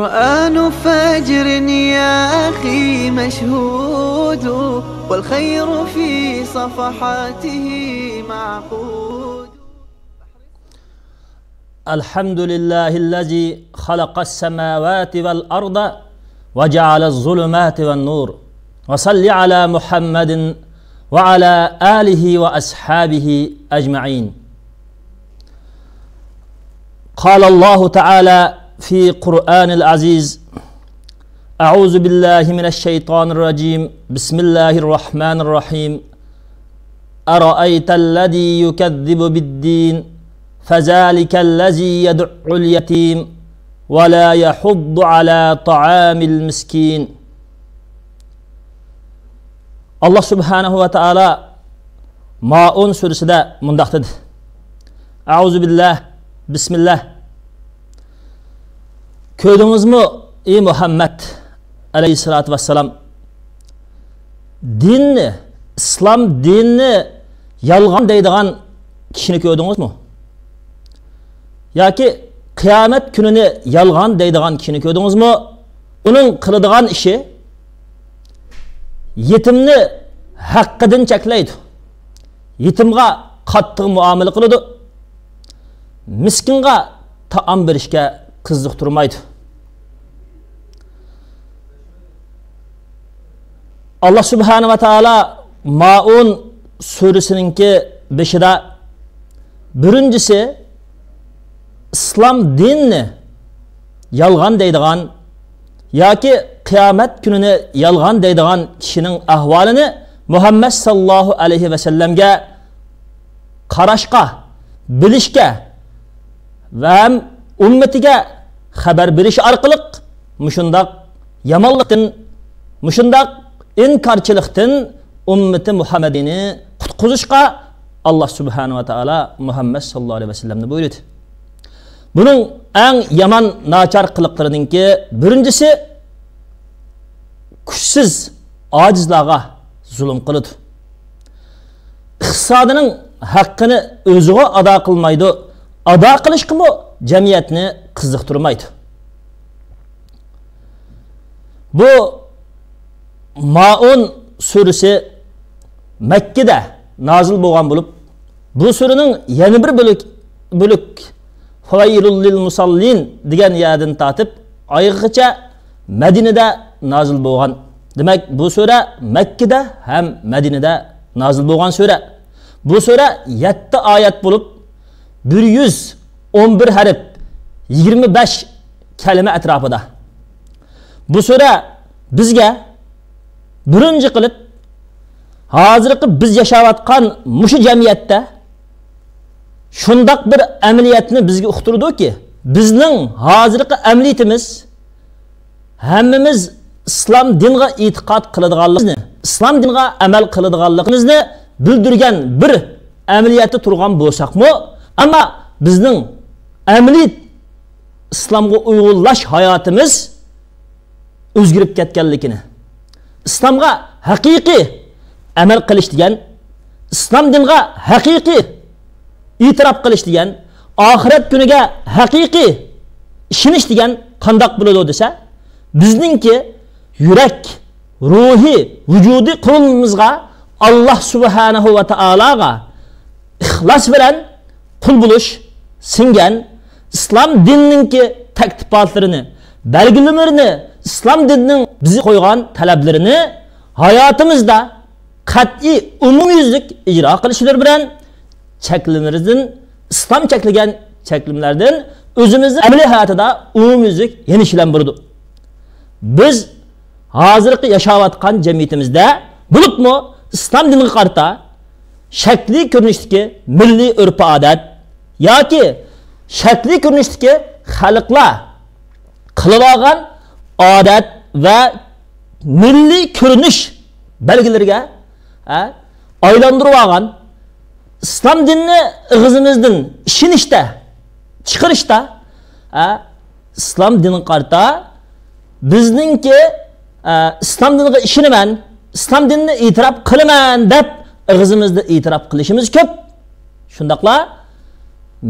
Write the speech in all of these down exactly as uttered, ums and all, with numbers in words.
قرآن فجر يا أخي مشهود، والخير في صفحاته معقود. الحمد لله الذي خلق السماوات والأرض وجعل الظلمات والنور. وصل على محمد وعلى آله وأصحابه أجمعين. قال الله تعالى في قرآن العزيز: أعوذ بالله من الشيطان الرجيم. بسم الله الرحمن الرحيم. أرأيت الذي يكذب بالدين، فذلك الذي يدع اليتيم، ولا يحض على طعام المسكين. ئاللا سۇبھانەھۇ ۋە تائالا مائۇن سۈرىسىدە مۇنداق دېدى: ئەئۇزۇ بىللاھ، بىسمىللاھ. كۆردىڭىزمۇ، ئى مۇھەممەد ئەلەيھىسسالاتۇ ۋەسسالام، دىننى، ئىسلام دىنىنى يالغان دەيدىغان كىشىنى كۆردىڭىزمۇ؟ ياكى قىيامەت كۈنىنى يالغان دەيدىغان كىشىنى كۆردىڭىزمۇ؟ ئۇنىڭ قىلىدىغان ئىشى يېتىمنى ھەققىدىن چەكلەيدۇ. يېتىمغا قاتتىق مۇئامىلە قىلىدۇ. مىسكىنغا تائام بېرىشكە قىزىقتۇرمايدۇ. ئاللا سۇبھانەھۇ ۋە تائالا مائۇن سۈرىسىنىڭكى بېشىدا بىرىنچىسى، ئىسلام دىنىنى يالغان دەيدىغان ياكى قىيامەت كۈنىنى يالغان دەيدىغان كىشىنىڭ ئەھۋالىنى مۇھەممەد ساللاللاھۇ ئەلەيھى ۋەسەللەمگە قاراشقا، بىلىشكە ۋە ھەم ئۈممىتىگە خەۋەر بېرىش ئارقىلىق مۇشۇنداق يامانلىقتىن، مۇشۇنداق ئىنكارچىلىقتىن ئۈممىتى مۇھەممەدىينى قۇتقۇزۇشقا ئاللا سۇبھانەھۇ ۋە تائالا مۇھەممەد ساللاللاھۇ ئەلەيھى ۋەسەللەمنى بۇيرۇدى. بۇنىڭ ئەڭ يامان، ناچار قىلىقلىرىنىڭكى بىرىنچىسى، كۈچسىز، ئاجىزلارغا زۇلۇم قىلىدۇ. ئىقتىسادىنىڭ ھەققىنى ئۆزىغا ئادا قىلمايدۇ، ئادا قىلىشقىمۇ جەمئىيەتنى قىزىقتۇرمايدۇ. بۇ مائۇن سۈرىسى مەككىدە نازىل بولغان بولۇپ، بۇ سۈرىنىڭ يەنە بىر بۆلۈك، بۆلۈك فەۋەيلۇل لىل مۇساللىن دېگەن يەردىن تارتىپ ئايىغىچە مەدىنىدە نازىل بولغان. دېمەك، بۇ سۈرە مەككىدە ھەم مەدىنىدە نازىل بولغان سۈرە. بۇ سۈرە يەتتە ئايەت بولۇپ، بىر يۈز ئون بىر ھەرپ، يىگىرمە بەش كەلىمە ئەتراپىدا. بۇ سۈرە بىزگە بىرىنچى قىلىپ، ھازىرقى بىز ياشاۋاتقان مۇشۇ جەمئىيەتتە شۇنداق بىر ئەمەلىيەتنى بىزگە ئۇقتۇرىدۇكى، بىزنىڭ ھازىرقى ئەمەلىيىتىمىز، ھەممىمىز ئىسلام دىنىغا ئېتىقاد قىلىدىغانلىقىمىزنى، ئىسلام دىنىغا ئەمەل قىلىدىغانلىقىمىزنى بىلدۈرگەن بىر ئەمەلىيەتتە تۇرغان بولساقمۇ، ئەمما بىزنىڭ ئەمەلىي ئىسلامغا ئۇيغۇنلاش ھاياتىمىز ئۆزگىرىپ كەتكەنلىكىنى، ئىسلامغا ھەقىقىي ئەمەل قىلىش دېگەن، ئىسلام دىنىغا ھەقىقىي ئېتىراپ قىلىش دېگەن، ئاخىرەت كۈنىگە ھەقىقىي ئىشىنىش دېگەن قانداق بولىدۇ دېسە، بىزنىڭكى يۈرەك، روھى، ۋۇجۇدىي قۇرۇلمىمىزغا ئاللا سۇبھانەھۇ ۋە تائالاغا ئىخلاس بىلەن قۇل بولۇش سىڭگەن، ئىسلام دىنىنىڭكى تەكلىپاتلىرىنى، بەلگىلىمىلىرىنى، ئىسلام دىنىنىڭ بىزگە قويغان تەلەپلىرىنى ھاياتىمىزدا قەتئىي ئومۇميۈزلۈك ئىجرا قىلىشلىرى بىلەن چەكلىمىلىرىمىزدىن، ئىسلام چەكلىگەن چەكلىمىلەردىن ئۆزىمىزنى ئەمەلىي ھاياتىدا ئومۇميۈزلۈك يېنىشلەندۈرىدۇ. بىز ھازىرقى ياشاۋاتقان جەمئىيىتىمىزدە، بولۇپمۇ ئىسلام دىنىغا قارىتا شەكلىي كۆرۈنۈشتىكى مىللىي ئۆرپ-ئادەت ياكى شەكلىي كۆرۈنۈشتىكى خەلقلەر قىلىۋالغان ئادەت ۋە مىللىي كۆرۈنۈش بەلگىلىرىگە، ھە، ئايلاندۇرۇۋالغان ئىسلام دىنىنى ئېغىزىمىزدىن ئىشىنىشتە، چىقىرىشتا، ھە، ئىسلام دىنىغا قارىتا بىزنىڭكى، ئە، ئىسلام دىنىغا ئىشىنىمەن، ئىسلام دىنىنى ئېتىراپ قىلىمەن دەپ ئېغىزىمىزدا ئېتىراپ قىلىشىمىز كۆپ. شۇنداقلا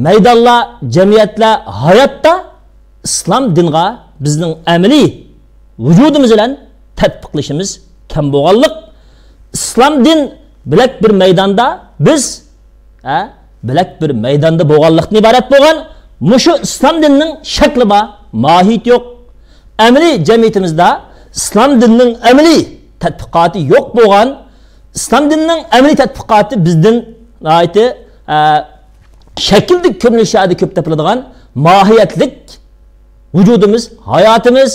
مەيدانلار، جەمئىيەتلەر، ھاياتتا ئىسلام دىنغا بىزنىڭ ئەمەلىي ۋۇجۇدىمىز بىلەن تەتبىقلىشىمىز كەم بولغانلىق، ئىسلام دىن بىلەك بىر مەيداندا بىز، ھە، بىلەك بىر مەيداندا بولغانلىقتىن ئىبارەت بولغان مۇشۇ ئىسلام دىنىنىڭ شەكلى بار، ماھىيىتى يوق. ئەمەلىي جەمئىيىتىمىزدە ئىسلام دىنىنىڭ ئەمەلىي تەتبىقاتى يوق بولغان، ئىسلام دىنىنىڭ ئەمەلىي تەتبىقاتى بىزدىن ناھايىتى، ئە، شەكىلدىكى كۆرۈنۈشلەردە كۆپ تېپىلىدىغان ماھىيەتلىك ۋۇجۇدىمىز، ھاياتىمىز،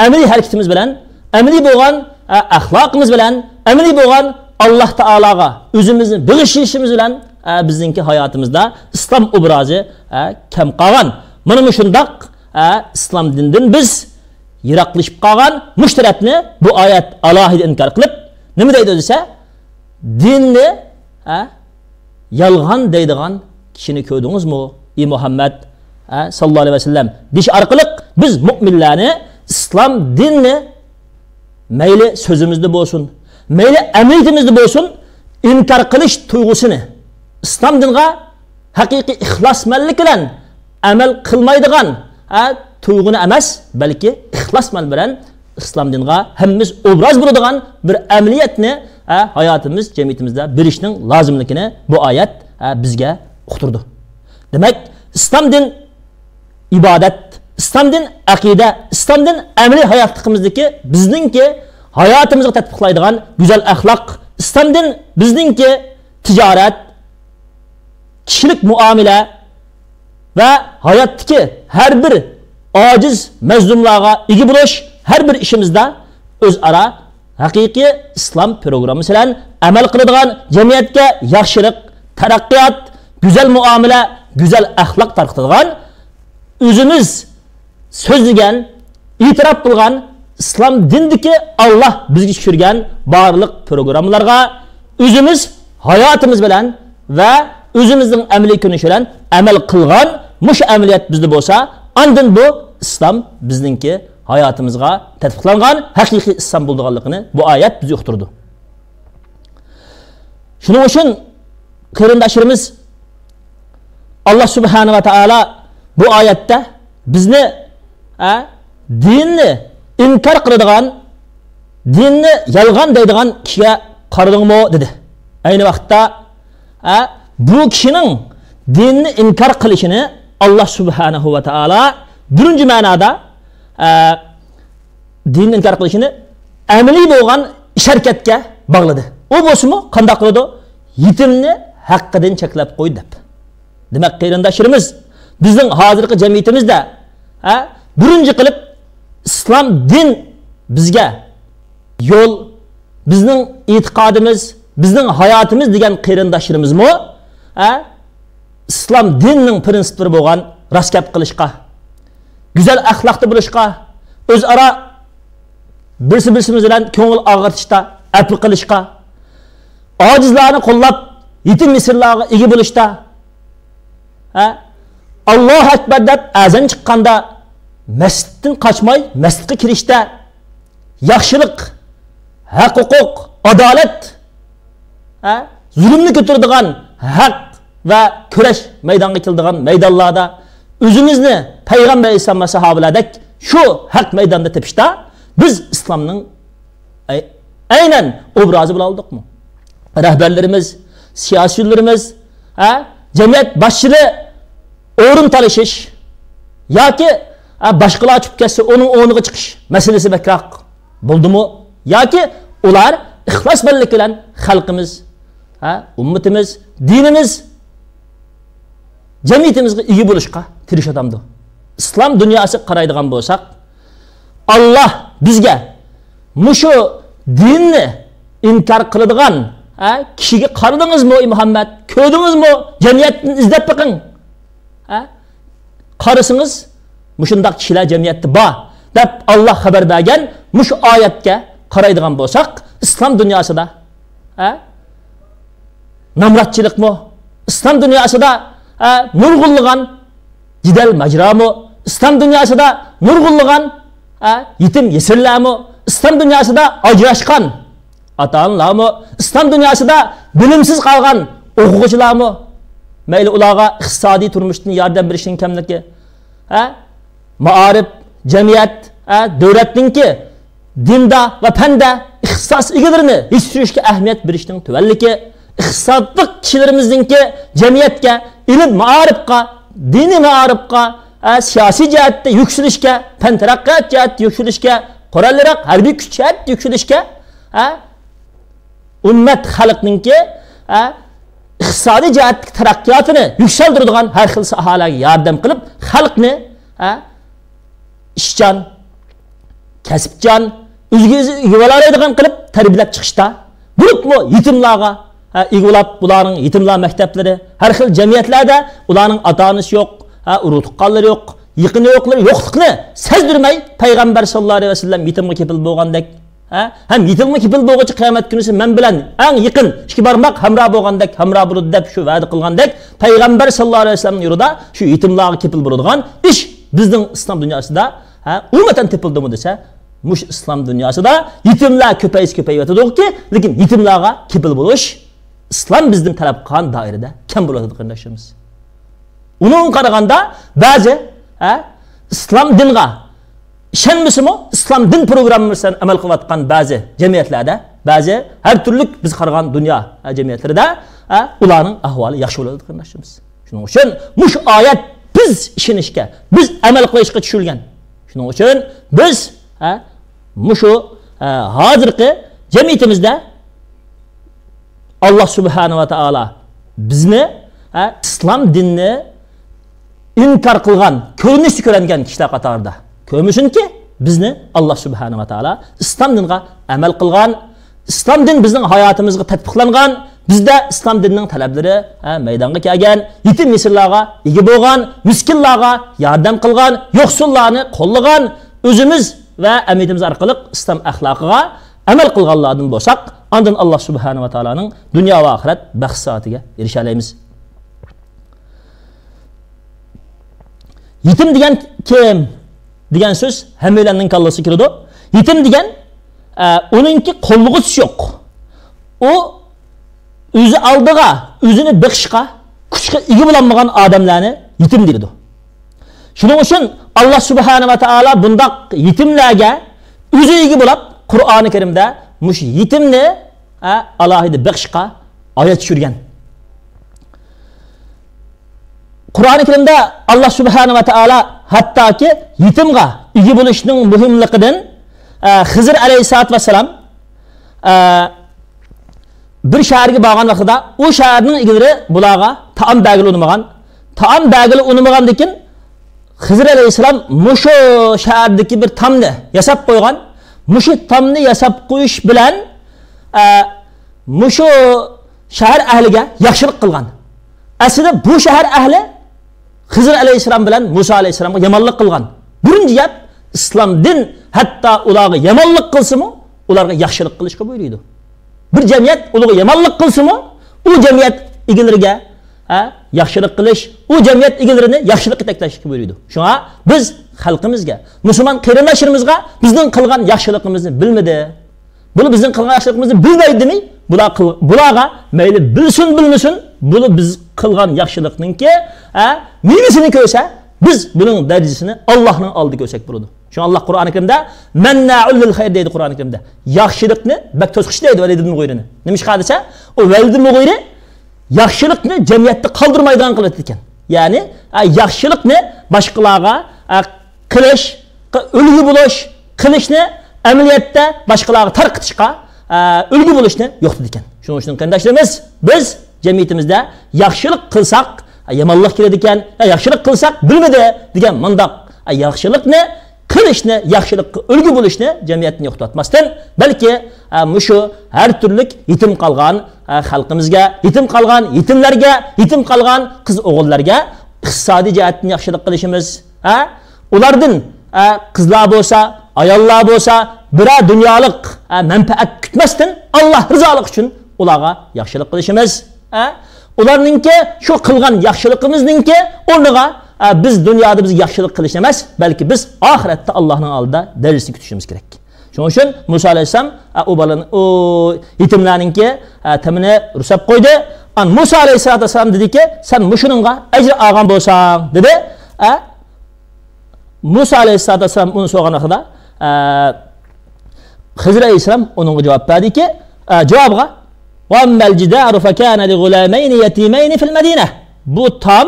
ئەمەلىي ھەرىكىتىمىز بىلەن، ئەمەلىي بولغان، ئە، ئەخلاقىمىز بىلەن، ئەمەلىي بولغان ئاللاھ تائالاغا ئۆزىمىزنى بېغىشلىشىمىز بىلەن، ئە، بىزنىڭكى ھاياتىمىزدا ئىسلام ئوبرازى، ئە، كەم قالغان. مانا مۇشۇنداق، ئە، ئىسلام دىنىدىن بىز يىراقلىشىپ قالغان. مۇشۇ تەرەپنى بۇ ئايەت ئالاھىدە ئىنكار قىلىپ، نېمە دەيدۇ دېسە، دىننى، ھە، يالغان دەيدىغان كىشىنى كۆردىڭىزمۇ، ئى مۇھەممەد، ھە، ساللاللاھۇ ئەلەيھى ۋەسەللەم، دېيىش ئارقىلىق بىز مۇئمىنلەرنى ئىسلام دىنىنى مەيلى سۆزىمىزدە بولسۇن، مەيلى ئەمەلىيىتىمىزدە بولسۇن، ئىنكار قىلىش تۇيغۇسىنى، ئىسلام دىنغا ھەقىقىي ئىخلاسمەنلىك بىلەن ئەمەل قىلمايدىغان، ھە، تۇيغۇنى ئەمەس، بەلكى ئىخلاسمەن بىلەن ئىسلام دىنىغا ھەممىمىز ئوبراز بولىدىغان بىر ئەمەلىيەتنى، ھە، ھاياتىمىز، جەمئىيىتىمىزدە بېرىشنىڭ لازىملىقىنى بۇ ئايەت، ھە، بىزگە ئۇقتۇرىدۇ. دېمەك، ئىسلام دىن ئىبادەت، ئىسلام دىن ئەقىدە، ئىسلام دىن ئەمەلىي ھاياتلىقىمىزدىكى بىزنىڭكى ھاياتىمىزغا تەتبىقلايدىغان گۈزەل ئەخلاق، ئىسلام دىن بىزنىڭكى تىجارەت، كىشىلىك مۇئامىلە ۋە ھاياتتىكى ھەر بىر ئاجىز، مەزلۇملارغا ئىگە بولۇش، ھەر بىر ئىشىمىزدا ئۆزئارا ھەقىقىي ئىسلام پروگراممىسى بىلەن ئەمەل قىلىدىغان، جەمئىيەتكە ياخشىلىق، تەرەققىيات، گۈزەل مۇئامىلە، گۈزەل ئەخلاق تارقىتىدىغان، ئۆزىمىز سۆزلىگەن، ئېتىراپ قىلغان ئىسلام دىنىدىكى ئاللاھ بىزگە چۈشۈرگەن بارلىق پروگراممىلارغا ئۆزىمىز ھاياتىمىز بىلەن ۋە ئۆزىمىزنىڭ ئەمەلىي كۆرۈنۈشى بىلەن ئەمەل قىلغان مۇشۇ ئەمەلىيەت بىزدە بولسا، ئاندىن بۇ ئىسلام بىزنىڭكى ھاياتىمىزغا تەتبىقلانغان ھەقىقىي ئىسلام بولىدىغانلىقىنى بۇ ئايەت بىزگە ئۇقتۇرىدۇ. شۇنىڭ ئۈچۈن قېرىنداشلىرىمىز، ئاللاھ سۇبھانەھۇ ۋە تائالا بۇ ئايەتتە بىزنى، ئە، دىننى ئىنكار قىلىدىغان، دىننى يالغان دەيدىغان كىشىگە قارىدىڭمۇ دېدى. ئەينى ۋاقىتتا، ئە، بۇ كىشىنىڭ دىننى ئىنكار قىلىشىنى ئاللاھ سۇبھانەھۇ ۋە تائالا بىرىنچى مەنادا، ئە، دىننى ئىنكار قىلىشىنى ئەمەلىي بولغان ئىش-ھەرىكەتكە باغلىدى. ئۇ بولسىمۇ قانداق قىلىدۇ؟ يېتىمنى ھەققىدىن چەكلەپ قويدى دەپ. دېمەك، قېرىنداشلىرىمىز، بىزنىڭ ھازىرقى جەمئىيىتىمىزدە، ھە، بىرىنچى قىلىپ ئىسلام دىن بىزگە يول، بىزنىڭ ئېتىقادىمىز، بىزنىڭ ھاياتىمىز دېگەن قېرىنداشلىرىمىزمۇ، ھە، ئىسلام دىنىنىڭ پىرىنسىپلىرى بولغان راست گەپ قىلىشقا، گۈزەل ئەخلاقتا بولۇشقا، ئۆزئارا بىرسى بىرسىمىز بىلەن كۆڭۈل ئاغرىتىشتا، ئەپۇ قىلىشقا، ئاجىزلارنى قوللاپ، يېتىم يېسىرلارغا ئىگە بولۇشتا، ھە، ئاللاھۇ ئەكبەر دەپ ئەزان چىققاندا مەسچىتتىن قاچماي مەسچىتكە كىرىشتە، ياخشىلىق، ھەق-ھوقۇق، ئادالەت، ھە، زۇلۇمنى كۆتۈرىدىغان ھەق ۋە كۈرەش مەيدانغا كېلىدىغان مەيدانلاردا ئۆزىمىزنى پەيغەمبەر ئەلەيھىسسالام ۋە ساھابىلەردەك شۇ ھەق مەيداندا تېپىشتا بىز ئىسلامنىڭ ئەي-، ئەينەن ئوبرازى بولالدۇقمۇ؟ رەھبەرلىرىمىز، سىياسىيونلىرىمىز، ھە، جەمئىيەت باشچىلىرى ئورۇن تالىشىش ياكى، ھە، باشقىلار چۈشۈپ كەتسە ئۇنىڭ ئورنىغا چىقىش مەسىلىسى بەكرەك بولدىمۇ؟ ياكى ئۇلار ئىخلاسمەنلىك بىلەن خەلقىمىز، ھە، ئۈممىتىمىز، دىنىمىز، جەمئىيىتىمىزگە ئىگە بولۇشقا تىرىشىۋاتامدۇ؟ ئىسلام دۇنياسىغا قارايدىغان بولساق، ئاللاھ بىزگە مۇشۇ دىننى ئىنكار قىلىدىغان، ھە، كىشىگە قارىدىڭىزمۇ، ئى مۇھەممەد؟ كۆردىڭىزمۇ؟ جەمئىيەتتىن ئىزدەپ بېقىڭ. ھە؟ قارىسىڭىز، مۇشۇنداق كىشىلەر جەمئىيەتتە بار، دەپ ئاللاھ خەۋەر بەرگەن مۇشۇ ئايەتكە قارايدىغان بولساق، ئىسلام دۇنياسىدا، ھە؟ نامراتچىلىقمۇ؟ ئىسلام دۇنياسىدا، ھە، نۇرغۇنلىغان جېدەل ماجىرامۇ؟ ئىسلام دۇنياسىدا نۇرغۇنلىغان، ھە، يېتىم يېسىرلارمۇ؟ ئىسلام دۇنياسىدا ئاجراشقان ئاتا-ئانىلارمۇ؟ ئىسلام دۇنياسىدا بىلىمسىز قالغان ئوقۇغۇچىلارمۇ؟ مەيلى ئۇلارغا ئىقتىسادىي تۇرمۇشتىن ياردەم بېرىشنىڭ كەملىكى، ھە؟ مائارىپ، جەمئىيەت، ئە، دۆلەتنىڭكى دىندا ۋە پەندە ئىختىساس ئىگىلىرىنى يېتىشتۈرۈشكە ئەھمىيەت بېرىشنىڭ تۆۋەنلىكى، ئىختىساسلىق كىشىلىرىمىزنىڭكى جەمئىيەتكە، ئىلىم مائارىپقا، دىنىي مائارىپقا، ئە، سىياسىي جەھەتتە يۈكسىلىشكە، پەن تەرەققىيات جەھەتتە يۈكسىلىشكە، قوراللىراق ھەربىي كۈچ جەھەتتە يۈكسىلىشكە، ئە، ئۈممەت خەلقنىڭكى، ئە، ئىقتىسادىي جەھەتتىكى تەرەققىياتىنى يۈكسەلدۈرىدىغان ھەر خىل ساھەلەرگە ياردەم قىلىپ، خەلقنى، ئە، ئىشچان، كەسىپچان، ئۆزىگە ئۆزى ئىگە بولالايدىغان قىلىپ تەربىيەلەپ چىقىشتا، بولۇپمۇ يېتىملارغا، ئە، ئىگە بولاپ، بۇلارنىڭ يېتىملار مەكتەپلىرى، ھەر خىل جەمئىيەتلەردە ئۇلارنىڭ ئاتا-ئانىسى يوق، ئە، ئۇرۇق-تۇغقانلىرى يوق، يېقىنى يوقلىرى يوقلۇقىنى سەزدۈرمەي، پەيغەمبەر ساللاللاھۇ ئەلەيھى ۋەسەللەم يېتىمغا كېپىل بولغاندەك، ھە؟ ھەم يېتىمغا كېپىل بولغۇچى قىيامەت كۈنىسى مەن بىلەن ئەڭ يېقىن ئىككى بارماق ھەمراھ بولغاندەك ھەمراھ بولىدۇ دەپ شۇ ۋەدە قىلغاندەك، پەيغەمبەر ساللاللاھۇ ئەلەيھى ۋەسەللەمنىڭ يولىدا شۇ يېتىملارغا كېپىل بولىدىغان ئىش بىزنىڭ ئىسلام دۇنياسىدا، ھە، ئومۇمەن تېپىلدىمۇ دېسە، مۇشۇ ئىسلام دۇنياسىدا يېتىملار كۆپەيسە كۆپىيىۋاتىدۇكى، لېكىن يېتىملارغا كېپىل بولۇش ئىسلام بىزدىن تەلەپ قىلغان دائىرىدە كەم بولۇۋاتىدۇ، قېرىنداشلىرىمىز. ئۇنىڭغا قارىغاندا بەزى، ھە، ئىسلام دىنغا ئىشەنمىسىمۇ، ئىسلام دىن پروگراممىسى بىلەن ئەمەل قىلىۋاتقان بەزى جەمئىيەتلەردە، بەزى ھەر تۈرلۈك بىز قارىغان دۇنيا، ھە، جەمئىيەتلىرىدە، ھە، ئۇلارنىڭ ئەھۋالى ياخشى بولىدۇ، قېرىنداشلىرىمىز. شۇنىڭ ئۈچۈن مۇشۇ ئايەت بىز ئىشىنىشكە، بىز ئەمەل قىلىشقا چۈشۈرۈلگەن. شۇنىڭ ئۈچۈن بىز، ھە، مۇشۇ، ھە، ھازىرقى جەمئىيىتىمىزدە ئاللا سۇبھانە ۋە تائالا بىزنى، ھە، ئىسلام دىنىنى ئىنكار قىلغان، كۆرۈنۈشتە كۆرۈنگەن كىشىلەر قاتارىدا كۆرمىسۇنكى، بىزنى ئاللا سۇبھانە ۋە تائالا ئىسلام دىنىغا ئەمەل قىلغان، ئىسلام دىن بىزنىڭ ھاياتىمىزغا تەتبىقلانغان، بىزدە ئىسلام دىنىنىڭ تەلەپلىرى، ھە، مەيدانغا كەلگەن، يېتىم يېسىرلارغا ئىگە بولغان، مىسكىنلارغا ياردەم قىلغان، يوقسۇللارنى قوللىغان، ئۆزىمىز ۋە ئەمەلىيىتىمىز ئارقىلىق ئىسلام ئەخلاقىغا ئەمەل قىلغانلاردىن بولساق، ئاندىن ئاللا سۇبھانە ۋە تائالانىڭ دۇنيا ۋە ئاخىرەت بەخت سائىتىگە ئېرىشەلەيمىز. يېتىم دېگەن كىم دېگەن سۆز ھەممەيلەننىڭ كاللىسىغا كىرىدۇ. يېتىم دېگەن، ئە، ئۇنىڭكى قوللىغۇچىسى يوق. ئۇ ئۆزى ئالدىغا، ئۆزىنى بېقىشقا، كۈچكە ئىگە بولالمىغان ئادەملەرنى يېتىم دېيىلىدۇ. شۇنىڭ ئۈچۈن ئاللا سۇبھانە ۋە تائالا بۇنداق يېتىملەرگە ئۆزى ئىگە بولاپ، قۇرئانى كەرىمدە مۇشۇ يېتىمنى، ئە، ئالاھىدە بېقىشقا ئايەت چۈشۈرگەن. قۇرئانى كەرىمدە ئاللا سۇبھانە ۋە تائالا ھەتتاكى يېتىمغا ئىگە بولۇشنىڭ مۇھىملىقىدىن، ئە، خىزىر ئەلەيھىسسالاتۇ ۋەسسالام، ئە، بىر شەھەرگە بارغان ۋاقتىدا ئۇ شەھەرنىڭ ئىگىلىرى بۇلارغا تائام بەرگىلى ئۇنىمىغان. تائام بەرگىلى ئۇنىمىغاندىكىن خىزىر ئەلەيھىسسالام مۇشۇ شەھەردىكى بىر تامنى ياساپ قويغان. مۇشۇ تامنى ياساپ قويۇش بىلەن، ئە، مۇشۇ شەھەر ئەھلىگە ياخشىلىق قىلغان. ئەسلىدە بۇ شەھەر ئەھلى خىزىر ئەلەيھىسسالام بىلەن مۇسا ئەلەيھىسسالامغا يامانلىق قىلغان. بىرىنچى گەپ، ئىسلام دىن ھەتتا ئۇلارغا يامانلىق قىلسىمۇ، ئۇلارغا ياخشىلىق قىلىشقا بۇيرۇيدۇ. بىر جەمئىيەت ئۇلارغا يامانلىق قىلسىمۇ، ئۇ جەمئىيەت ئىگىلىرىگە، ھە، ياخشىلىق قىلىش، ئۇ جەمئىيەت ئىگىلىرىنى ياخشىلىققا يېتەكلەشكە بۇيرۇيدۇ. شۇڭا بىز خەلقىمىزگە، مۇسۇلمان قېرىنداشلىرىمىزغا بىزنىڭ قىلغان ياخشىلىقىمىزنى بىلمىدى، بۇلار بىزنىڭ قىلغان ياخشىلىقىمىزنى بىلمەيدىمۇ؟ بۇلار قىل-، بۇلارغا مەيلى بىلسۇن، بىلمىسۇن، بۇلار بىز قىلغان ياخشىلىقنىڭكى، ھە، مېۋىسىنى كۆرسە، بىز بۇنىڭ دەرىجىسىنى ئاللانىڭ ئالدىدا كۆرسەك بولىدۇ. شۇڭا ئاللا قۇرئانى كەرىمدە، «مەننەئۇل لىل خەير» دەيدۇ قۇرئانى كەرىمدە. ياخشىلىقنى بەك توسقۇچى دەيدۇ ۋەلىد مۇغىرىنى. نېمىشقا دېسە، ئۇ ۋەلىد مۇغىرى ياخشىلىقنى جەمئىيەتتە قالدۇرمايدىغان قىلىۋېتىدىكەن. يەنى، ئە، ياخشىلىقنى باشقىلارغا، ئە، قىلىش، ئۈلگە بولۇش، قىلىشنى ئەمەلىيەتتە باشقىلارغا تارقىتىشقا، ئە، ئۈلگە بولۇشنى يوقىتىدىكەن. شۇنىڭ ئۈچۈن قېرىنداشلىرىمىز، بىز جەمئىيىتىمىزدە ياخشىلىق قىلساق، ئە، يامانلىق كېلىدىكەن، يا ياخشىلىق قىلساق، بىلمىدى دېگەن مۇنداق، ئە، ياخشىلىقنى قىلىشنى، ياخشىلىققا ئۈلگە بولۇشنى جەمئىيەتتىن يوقىتىۋاتماستىن، بەلكى، ئە، مۇشۇ ھەر تۈرلۈك يېتىم قالغان، ئە، خەلقىمىزگە، يېتىم قالغان يېتىملەرگە، يېتىم قالغان قىز ئوغۇللارغا ئىقتىسادىي جەھەتتىن ياخشىلىق قىلىشىمىز، ھە؟ ئۇلاردىن، ئە، قىزلار بولسا، ئاياللار بولسا، بىرەر دۇنيالىق، ئە، مەنپەئەت كۈتمەستىن، ئاللا رىزالىقى ئۈچۈن ئۇلارغا ياخشىلىق قىلىشىمىز، ھە؟ ئۇلارنىڭكى شۇ قىلغان ياخشىلىقىمىزنىڭكى ئورنىغا، ئە، بىز دۇنيادا بىز ياخشىلىق قىلىش ئەمەس، بەلكى بىز ئاخىرەتتە ئاللانىڭ ئالدىدا دەرىجىسىنى كۈتۈشىمىز كېرەك. شۇنىڭ ئۈچۈن مۇسا ئەلەيھىسسالام، ئە، ئۇ بالىنى، ئۇ يېتىملەرنىڭكى، ئە، تېمىنى رۇسەپ قويدى. ئان مۇسا ئەلەيھىسسالاتۇ ۋەسسالام دېدىكى، سەن مۇشۇنىڭغا ئەجىر ئالغان بولساڭ، دېدى. ئە، مۇسا ئەلەيھىسسالاتۇ ۋەسسالام ئۇنى سورىغان ۋاقتىدا، ئە، خىزىر ئەلەيھىسسالام ئۇنىڭغا جاۋاب بەردىكى، ئە، جاۋابىغا، وأما الجدار فكان لغلامين يتيمين في المدينة. بۇ تام،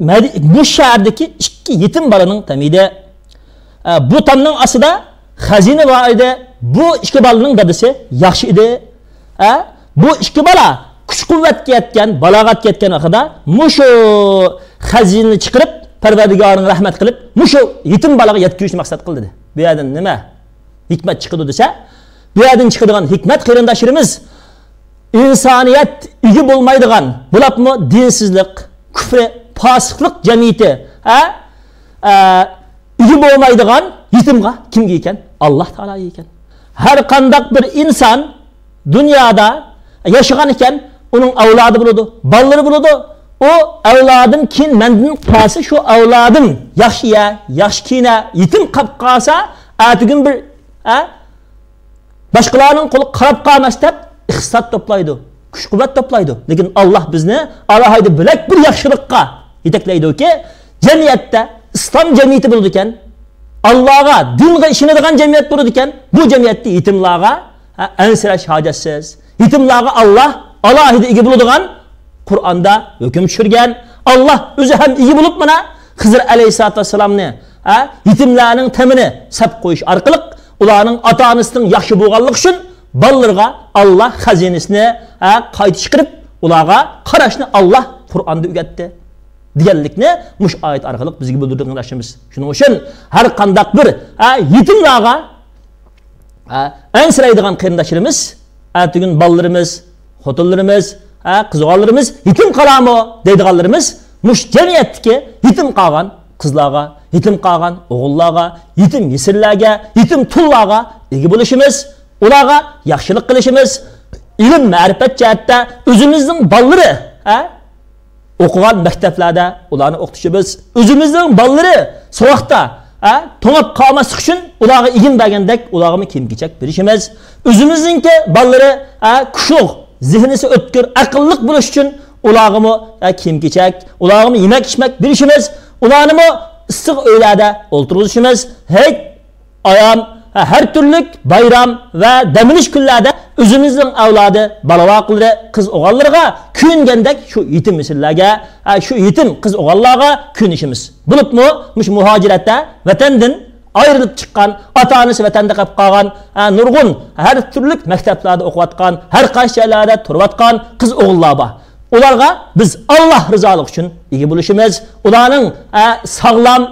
مەدى-، بۇ شەھەردىكى ئىككى يېتىم بالىنىڭ تامى ئىدى. ئە، بۇ تامنىڭ ئاستىدا خەزىنە بار ئىدى. بۇ ئىككى بالىنىڭ دادىسى ياخشى ئىدى. ئە، بۇ ئىككى بالا كۈچ-قۇۋۋەتكە يەتكەن، بالاغەتكە يەتكەن ۋاقتىدا مۇشۇ خەزىنىنى چىقىرىپ، پەرۋەردىگارىڭ رەھمەت قىلىپ، مۇشۇ يېتىم بالىغا يەتكۈزۈشنى مەقسەت قىل دېدى. بۇ يەردىن نېمە ھېكمەت چىقىدۇ دېسە، بۇ يەردىن چىقىدىغان ھېكمەت، قېرىنداشلىرىمىز، ئىنسانىيەت ئىگە بولمايدىغان، بولۇپمۇ دىنسىزلىق، كۇفرى، پاسىقلىق جەمئىيىتى، ھە؟ ئە، ئىگە بولمايدىغان يېتىمغا كىمگە ئىكەن؟ ئاللاھ تائالاغا ئىكەن. ھەر قانداق بىر ئىنسان دۇنيادا ياشىغان ئىكەن، ئۇنىڭ ئەۋلادى بولىدۇ، بالىلىرى بولىدۇ. ئۇ ئەۋلادىم كېيىن مەندىن قالسا، شۇ ئەۋلادىم ياخشى يە، ياخشى كىيىنە، يېتىم قاپ قالسا، ئەتىگۈن بىر، ھە؟ باشقىلارنىڭ قولىغا قاراپ قالماس دەپ ئىقتىساد توپلايدۇ، كۈچ-قۇۋۋەت توپلايدۇ. لېكىن ئاللاھ بىزنى ئالاھىدە بۆلەك بىر ياخشىلىققا يېتەكلەيدۇكى، جەمئىيەتتە ئىسلام جەمئىيىتى بولىدىكەن، ئاللاھقا، دىنغا ئىشىنىدىغان جەمئىيەت بولىدىكەن، بۇ جەمئىيەتتە يېتىملارغا، ھە، ئەنسىرەش ھاجەتسىز. يېتىملارغا ئاللاھ ئالاھىدە ئىگە بولىدىغان قۇرئاندا ھۆكۈم چۈشۈرگەن. ئاللاھ ئۆزى ھەم ئىگە بولۇپ، مانا، خىزىر ئەلەيھىسسالاتۇ ۋەسسالامنى، ھە، يېتىملەرنىڭ تېمىنى سەپ قويۇش ئارقىلىق، ئۇلارنىڭ ئاتا-ئانىسىنىڭ ياخشى بولغانلىقى ئۈچۈن بالىلىرىغا ئاللاھ خەزىنىسىنى، ھە، قايتا چىقىرىپ، ئۇلارغا قاراشنى ئاللاھ قۇرئاندا ئۆگەتتى دېگەنلىكنى مۇشۇ ئايەت ئارقىلىق بىزگە بىلدۈردى، قېرىنداشلىرىمىز. شۇنىڭ ئۈچۈن ھەر قانداق بىر، ھە، يېتىملارغا، ھە، ئەنسىرەيدىغان قېرىنداشلىرىمىز، ئەتىگۈن بالىلىرىمىز، خوتۇنلىرىمىز، ھە، قىز ئوغۇللىرىمىز يېتىم قالامۇ دەيدىغانلىرىمىز مۇشۇ جەمئىيەتتىكى يېتىم قالغان قىزلارغا، يېتىم قالغان ئوغۇللارغا، يېتىم يېسىرلەرگە، يېتىم تۇللارغا ئىگە بولۇشىمىز، ئۇلارغا ياخشىلىق قىلىشىمىز، ئىلىم-مەرىپەت جەھەتتە ئۆزىمىزنىڭ بالىلىرى، ھە، ئوقۇغان مەكتەپلەردە ئۇلارنى ئوقۇتۇشىمىز، ئۆزىمىزنىڭ بالىلىرى سوغۇقتا، ھە، توڭاپ قالماسلىق ئۈچۈن ئۇلارغا ئىگىم بەرگەندەك ئۇلارغىمۇ كىيىم-كېچەك بېرىشىمىز، ئۆزىمىزنىڭكى بالىلىرى، ھە، كۈچلۈك، زېھنىسى ئۆتكۈر، ئەقىللىق بولۇش ئۈچۈن ئۇلارغىمۇ، ھە، كىيىم-كېچەك، ئۇلارغىمۇ يېمەك-ئىچمەك بېرىشىمىز، ئۇلارنىمۇ ئىسسىق ئۆيلەردە ئولتۇرغۇزۇشىمىز، ھېيت، ئايام، ھە، ھەر تۈرلۈك بايرام ۋە دەم ئېلىش كۈنلەردە ئۆزىمىزنىڭ ئەۋلادى، بالا-ۋاقىلىرى، قىز-ئوغۇللىرىغا كۆيۈنگەندەك شۇ يېتىم يېسىرلەرگە، ھە، شۇ يېتىم قىز-ئوغۇللارغا كۆيۈنۈشىمىز. بولۇپمۇ مۇشۇ مۇھاجىرەتتە ۋەتەندىن ئايرىلىپ چىققان، ئاتا-ئانىسى ۋەتەندە قېلىپ قالغان، ھە، نۇرغۇن ھەر تۈرلۈك مەكتەپلەردە ئوقۇۋاتقان، ھەر قايسى جايلاردا تۇرۇۋاتقان قىز-ئوغۇللار بار. ئۇلارغا بىز ئاللاھ رىزالىقى ئۈچۈن ئىگە بولۇشىمىز، ئۇلارنىڭ، ھە، ساغلام،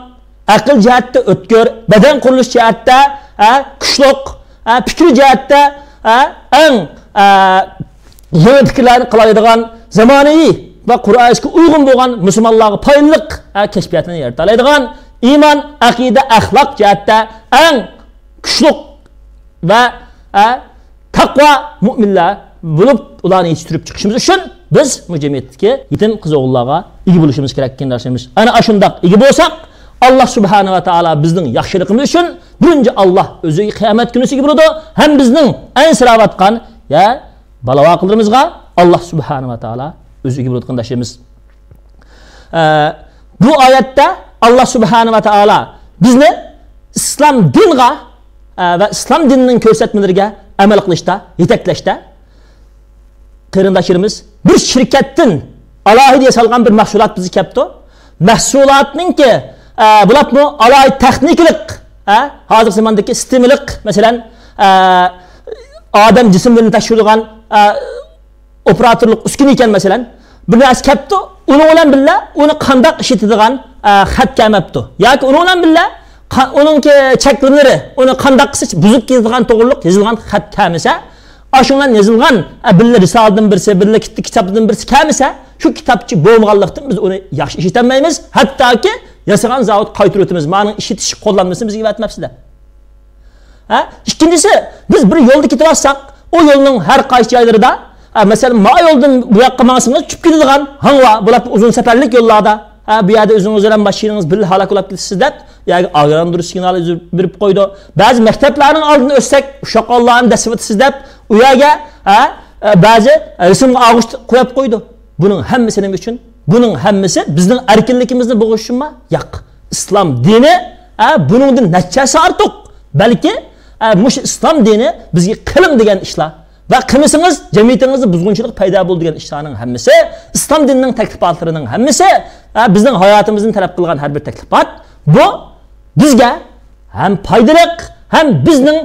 ئەقىل جەھەتتە ئۆتكۈر، بەدەن قۇرۇلۇش جەھەتتە، ھە، كۈچلۈك، ھە، پىكىر جەھەتتە، ھە، ئەڭ، ھە، يېڭى پىكىرلەرنى قىلالايدىغان، زامانىۋى ۋە قۇرئان ھەدىسكە ئۇيغۇن بولغان، مۇسۇلمانلارغا پايدىلىق، ھە، كەشپىياتنى يارىتالايدىغان، ئىمان، ئەقىدە، ئەخلاق جەھەتتە ئەڭ كۈچلۈك ۋە، ھە، تەقۋا مۆمىنلەر بولۇپ، ئۇلارنى يېتىشتۈرۈپ چىقىشىمىز ئۈچۈن بىز بۇ جەمئىيەتتىكى يېتىم قىز-ئوغۇللارغا ئىگە بولۇشىمىز كېرەك، قېرىنداشلىرىمىز. ئەنە ئاشۇنداق ئىگە بولساق، ئاللاھ سۇبھانەھۇ ۋە تائالا بىزنىڭ ياخشىلىقىمىز ئۈچۈن بىرىنچى ئاللاھ ئۆزى قىيامەت كۈنىسى ئىگە بولىدۇ، ھەم بىزنىڭ ئەنسىرەۋاتقان، يە، بالا-ۋاقىلىرىمىزغا ئاللاھ سۇبھانەھۇ ۋە تائالا ئۆزى ئىگە بولىدۇ، قېرىنداشلىرىمىز. ئە، بۇ ئايەتتە ئاللاھ سۇبھانەھۇ ۋە تائالا بىزنى ئىسلام دىنغا، ئە، ۋە ئىسلام دىنىنىڭ كۆرسەتمىلىرىگە ئەمەل قىلىشتا، يېتەكلەشتە، قېرىنداشلىرىمىز، بىر شىركەتتىن ئالاھىدە ياسالغان بىر مەھسۇلات بىزگە كەپتۇ. مەھسۇلاتنىڭكى، ئە، بولۇپمۇ ئالاھىدە تېخنىكىلىق، ئە، ھازىرقى زاماندىكى ستېمىلىق، مەسىلەن، ئە، ئادەم جىسىملىرىنى تەكشۈرىدىغان، ئە، ئوپېراتورلۇق ئۈسكۈنە ئىكەن، مەسىلەن، بىر نەرسە كەپتۇ، ئۇنىڭ بىلەن بىللە ئۇنى قانداق ئىشلىتىدىغان، ئە، خەت كەلمەپتۇ. ياكى ئۇنىڭ بىلەن بىللە قا-، ئۇنىڭكى چەكلىمىلىرى، ئۇنى قانداق قىلسا بۇزۇپ كېتىدىغان توغرۇلۇق يېزىلغان خەت كەلمىسە، ئاشۇنىڭ بىلەن يېزىلغان، ئە، بىللە رىسالىدىن بىرسى، بىللە كىت-، كىتابتىن بىرسى كەلمىسە، شۇ كىتابچە بولمىغانلىقتىن بىز ئۇنى ياخشى ئىشلىتەلمەيمىز. ھەتتاكى ياسىغان زاۋۇتقا قايتۇرۇۋېتىمىز. مانىڭ ئىشلىتىش قوللانمىسىنى بىزگە ئەۋەتمەپسىلەر. ھە؟ ئىككىنچىسى، بىز بىر يولدا كېتىۋاتساق، ئۇ يولنىڭ ھەر قايسى جايلىرىدا، ھە، مەسىلەن، ما يولدىن بۇ ياققا ماڭسىڭىز چۈشۈپ كېتىدىغان ھاڭۋا بولۇپ ئۇزۇن سەپەرلىك يوللاردا، ھە، بۇ يەردە ئۆزىڭىز بىلەن ماشىنىڭىز بىللە ھالاك بولاپ كېتىسىز دەپ، ياكى ئاگاھلاندۇرۇش سىگنالى بېرىپ قويىدۇ. بەزى مەكتەپلەرنىڭ ئالدىدا ئۆتسەك، ئۇششاقئاللارنى دەسسىۋېتىسىز دەپ، ئۇ يەرگە، ھە، بەزى رەسىمگە ئالغۇش قويۇپ قويىدۇ. بۇنىڭ ھەممىسى نېمە ئۈچۈن؟ بۇنىڭ ھەممىسى بىزنىڭ ئەركىنلىكىمىزنى بۇزۇش ئۈچۈنمۇ؟ ياق. ئىسلام دىنى، ئە، بۇنىڭدىن نەچچە ھەسسە ئارتۇق. بەلكى، ئە، مۇشۇ ئىسلام دىنى بىزگە قىلىڭ دېگەن ئىشلار ۋە قىلمىسىڭىز جەمئىيىتىڭىزدە بۇزغۇنچىلىق پەيدا بولىدۇ دېگەن ئىشلارنىڭ ھەممىسى، ئىسلام دىنىنىڭ تەكلىپاتلىرىنىڭ ھەممىسى، ئە، بىزنىڭ ھاياتىمىزدىن تەلەپ قىلغان ھەر بىر تەكلىپات، بۇ بىزگە ھەم پايدىلىق، ھەم بىزنىڭ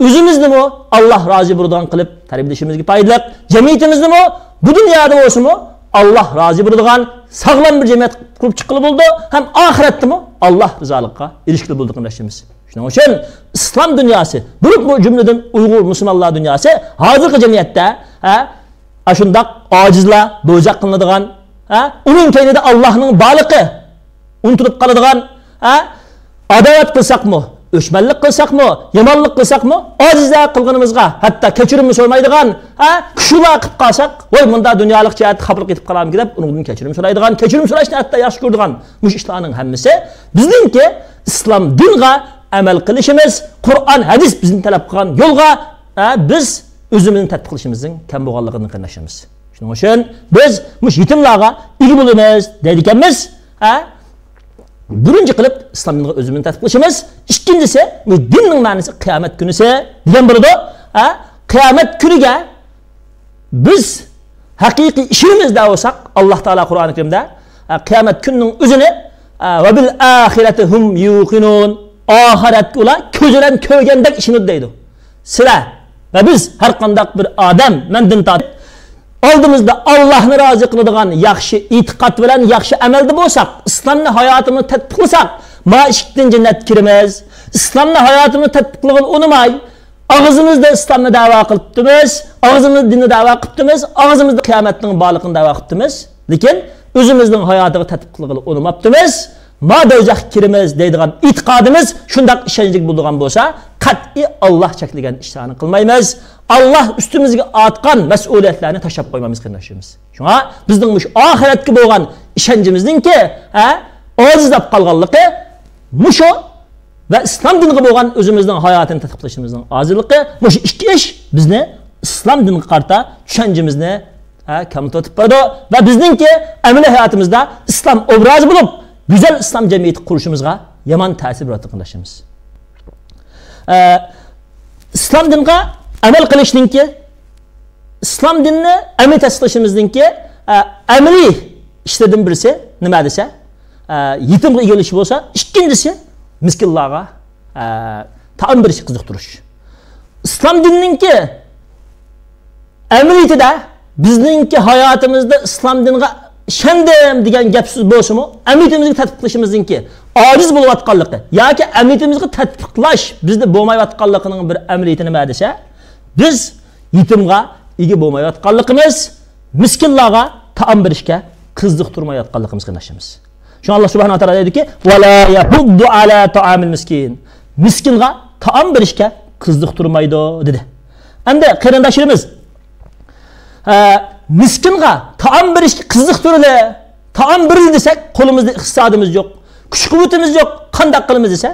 ئۆزىمىزنىمۇ ئاللاھ رازى بولىدىغان قىلىپ تەربىيەلىشىمىزگە پايدىلىق، جەمئىيىتىمىزنىمۇ بۇ دۇنيادا بولسىمۇ ئاللاھ رازى بولىدىغان ساغلام بىر جەمئىيەت قۇرۇپ چىققىلى بولىدۇ، ھەم ئاخىرەتتىمۇ ئاللاھ رىزالىقىغا ئېرىشكىلى بولىدۇ، قېرىنداشلىرىمىز. شۇنىڭ ئۈچۈن ئىسلام دۇنياسى، بولۇپمۇ جۈملىدىن ئۇيغۇر مۇسۇلمانلار دۇنياسى ھازىرقى جەمئىيەتتە، ھە، ئاشۇنداق ئاجىزلار بوزەك قىلىنىدىغان، ھە، ئۇنىڭ كەينىدە ئاللاھنىڭ بارلىقى ئۇنتۇلۇپ قالىدىغان، ھە، ئاداۋەت قىلساقمۇ، ئۆچمەنلىك قىلساقمۇ، يامانلىق قىلساقمۇ، ئاجىزلار قىلغىنىمىزغا ھەتتا كەچۈرۈممۇ سورىمايدىغان، ھە، كۈشۇلا قىلىپ قالساق، ۋاي، مۇندا دۇنيالىق جەھەتتە خاپىلىق يېتىپ قالامىكىن دەپ، ئۇنىڭدىن كەچۈرۈم سورايدىغان، كەچۈرۈم سوراشنى ھەتتا ياخشى كۆرىدىغان مۇشۇ ئىشلارنىڭ ھەممىسى بىزنىڭكى ئىسلام دىنغا ئەمەل قىلىشىمىز، قۇرئان، ھەدىس بىزنى تەلەپ قىلغان يولغا، ھە، بىز ئۆزىمىزنى تەتبىق قىلىشىمىزنىڭ كەم بولغانلىقىدىن، قېرىنداشلىرىمىز. شۇنىڭ ئۈچۈن بىز مۇشۇ يېتىملارغا ئىگە بولىمىز دەيدىكەنمىز. ھە؟ بىرىنچى قىلىپ ئىسلام دىنىغا ئۆزىمىزنى تەتبىق قىلىشىمىز. ئىككىنچىسى، بۇ دىننىڭ مەنىسى قىيامەت كۈنىسى دېگەن بولىدۇ. ھە؟ قىيامەت كۈنىگە بىز ھەقىقىي ئىشىنىمىز دەپ بولساق، ئاللاھ تائالا قۇرئان كەرىمدە، ھە، قىيامەت كۈنىنىڭ ئۆزىنى، ھە، ۋە بىل ئاخىرەتى ھۇم يۇقىنۇن، ئاخىرەتكە ئۇلار كۆزى بىلەن كۆرگەندەك ئىشىنىدۇ دەيدۇ. سىلەر ۋە بىز، ھەر قانداق بىر ئادەم، مەندىن تارتىپ، ئالدىمىزدا ئاللاھنى رازى قىلىدىغان ياخشى ئېتىقاد بىلەن ياخشى ئەمەلدە بولساق، ئىسلامنى ھاياتىمىزدا تەتبىقلىساق، ما ئىشىكتىن جەننەتكە كىرىمىز. ئىسلامنى ھاياتىمىزدا تەتبىقلىغىلى ئۇنىماي، ئاغزىمىزدا ئىسلامنى دەۋا قىلىپتىمىز، ئاغزىمىزدا دىننى دەۋا قىلىپتىمىز، ئاغزىمىزدا قىيامەتنىڭ بارلىقىنى دەۋا قىلىپتىمىز. لېكىن ئۆزىمىزنىڭ ھاياتىغا تەتبىق قىلغىلى ئۇنىماپتىمىز. ما دوزاخقا كىرىمىز دەيدىغان ئېتىقادىمىز شۇنداق ئىشەنچلىك بولىدىغان بولسا، قەتئىي ئاللاھ چەكلىگەن ئىشلارنى قىلمايمىز. ئاللاھ ئۈستىمىزگە ئارتقان مەسئۇلىيەتلەرنى تاشلاپ قويمايمىز، قېرىنداشلىرىمىز. شۇڭا بىزنىڭ مۇشۇ ئاخىرەتكە بولغان ئىشەنچىمىزنىڭكى، ھە، ئاجىزلاپ قالغانلىقى مۇشۇ ۋە ئىسلام دىنىغا بولغان ئۆزىمىزنىڭ ھاياتىنى تەتبىق قىلىشىمىزنىڭ ئاجىزلىقى، مۇشۇ ئىككى ئىش بىزنى ئىسلام دىنىغا قارىتا چۈشەنچىمىزنى، ھە، كەملىتىۋېتىپ بارىدۇ ۋە بىزنىڭكى ئەمەلىي ھاياتىمىزدا ئىسلام ئوبرازى بولۇپ، گۈزەل ئىسلام جەمئىيىتى قۇرۇشىمىزغا يامان تەسىر بېرىۋاتىدۇ، قېرىنداشلىرىمىز. ئە، ئىسلام دىنغا ئەمەل قىلىشنىڭكى، ئىسلام دىنىنى ئەمەلىي تەتبىقلىشىمىزنىڭكى، ئە، ئەمەلىي ئىشلىرىدىن بىرسى نېمە دېسە، ئە، يېتىمغا ئىگىلىك بولسا، ئىككىنچىسى مىسكىنلارغا، ئە، تائام بېرىشكە قىزىقتۇرۇش. ئىسلام دىنىنىڭكى ئەمەلىيىتىدە بىزنىڭكى ھاياتىمىزدا ئىسلام دىنىغا ئىشەندىم دېگەن گەپ سۆز بولسىمۇ، ئەمەلىيىتىمىزگە تەتبىق قىلىشىمىزنىڭكى ئاجىز بولۇۋاتقانلىقى ياكى ئەمەلىيىتىمىزگە تەتبىقلاش بىزدە بولمايۋاتقانلىقىنىڭ بىر ئەمەلىيىتى نېمە دېسە، بىز يېتىمغا ئىگە بولمايۋاتقانلىقىمىز، مىسكىنلارغا تائام بېرىشكە قىزىقتۇرمايۋاتقانلىقىمىز، قېرىنداشلىرىمىز. شۇڭا ئاللاھ سۇبھانەھۇ ۋە تائالا دەيدۇكى، ۋەلا يەھۇددۇ ئەلا تائامىل مىسكىن. مىسكىنغا تائام بېرىشكە قىزىقتۇرمايدۇ، دېدى. ئەمدى قېرىنداشلىرىمىز، ئە، مىسكىنغا تائام بېرىشكە قىزىقتۇرىلى، تائام بېرىلى دېسەك، قولىمىزدا ئىقتىسادىمىز يوق، كۈچ قۇۋۋىتىمىز يوق، قانداق قىلىمىز دېسە،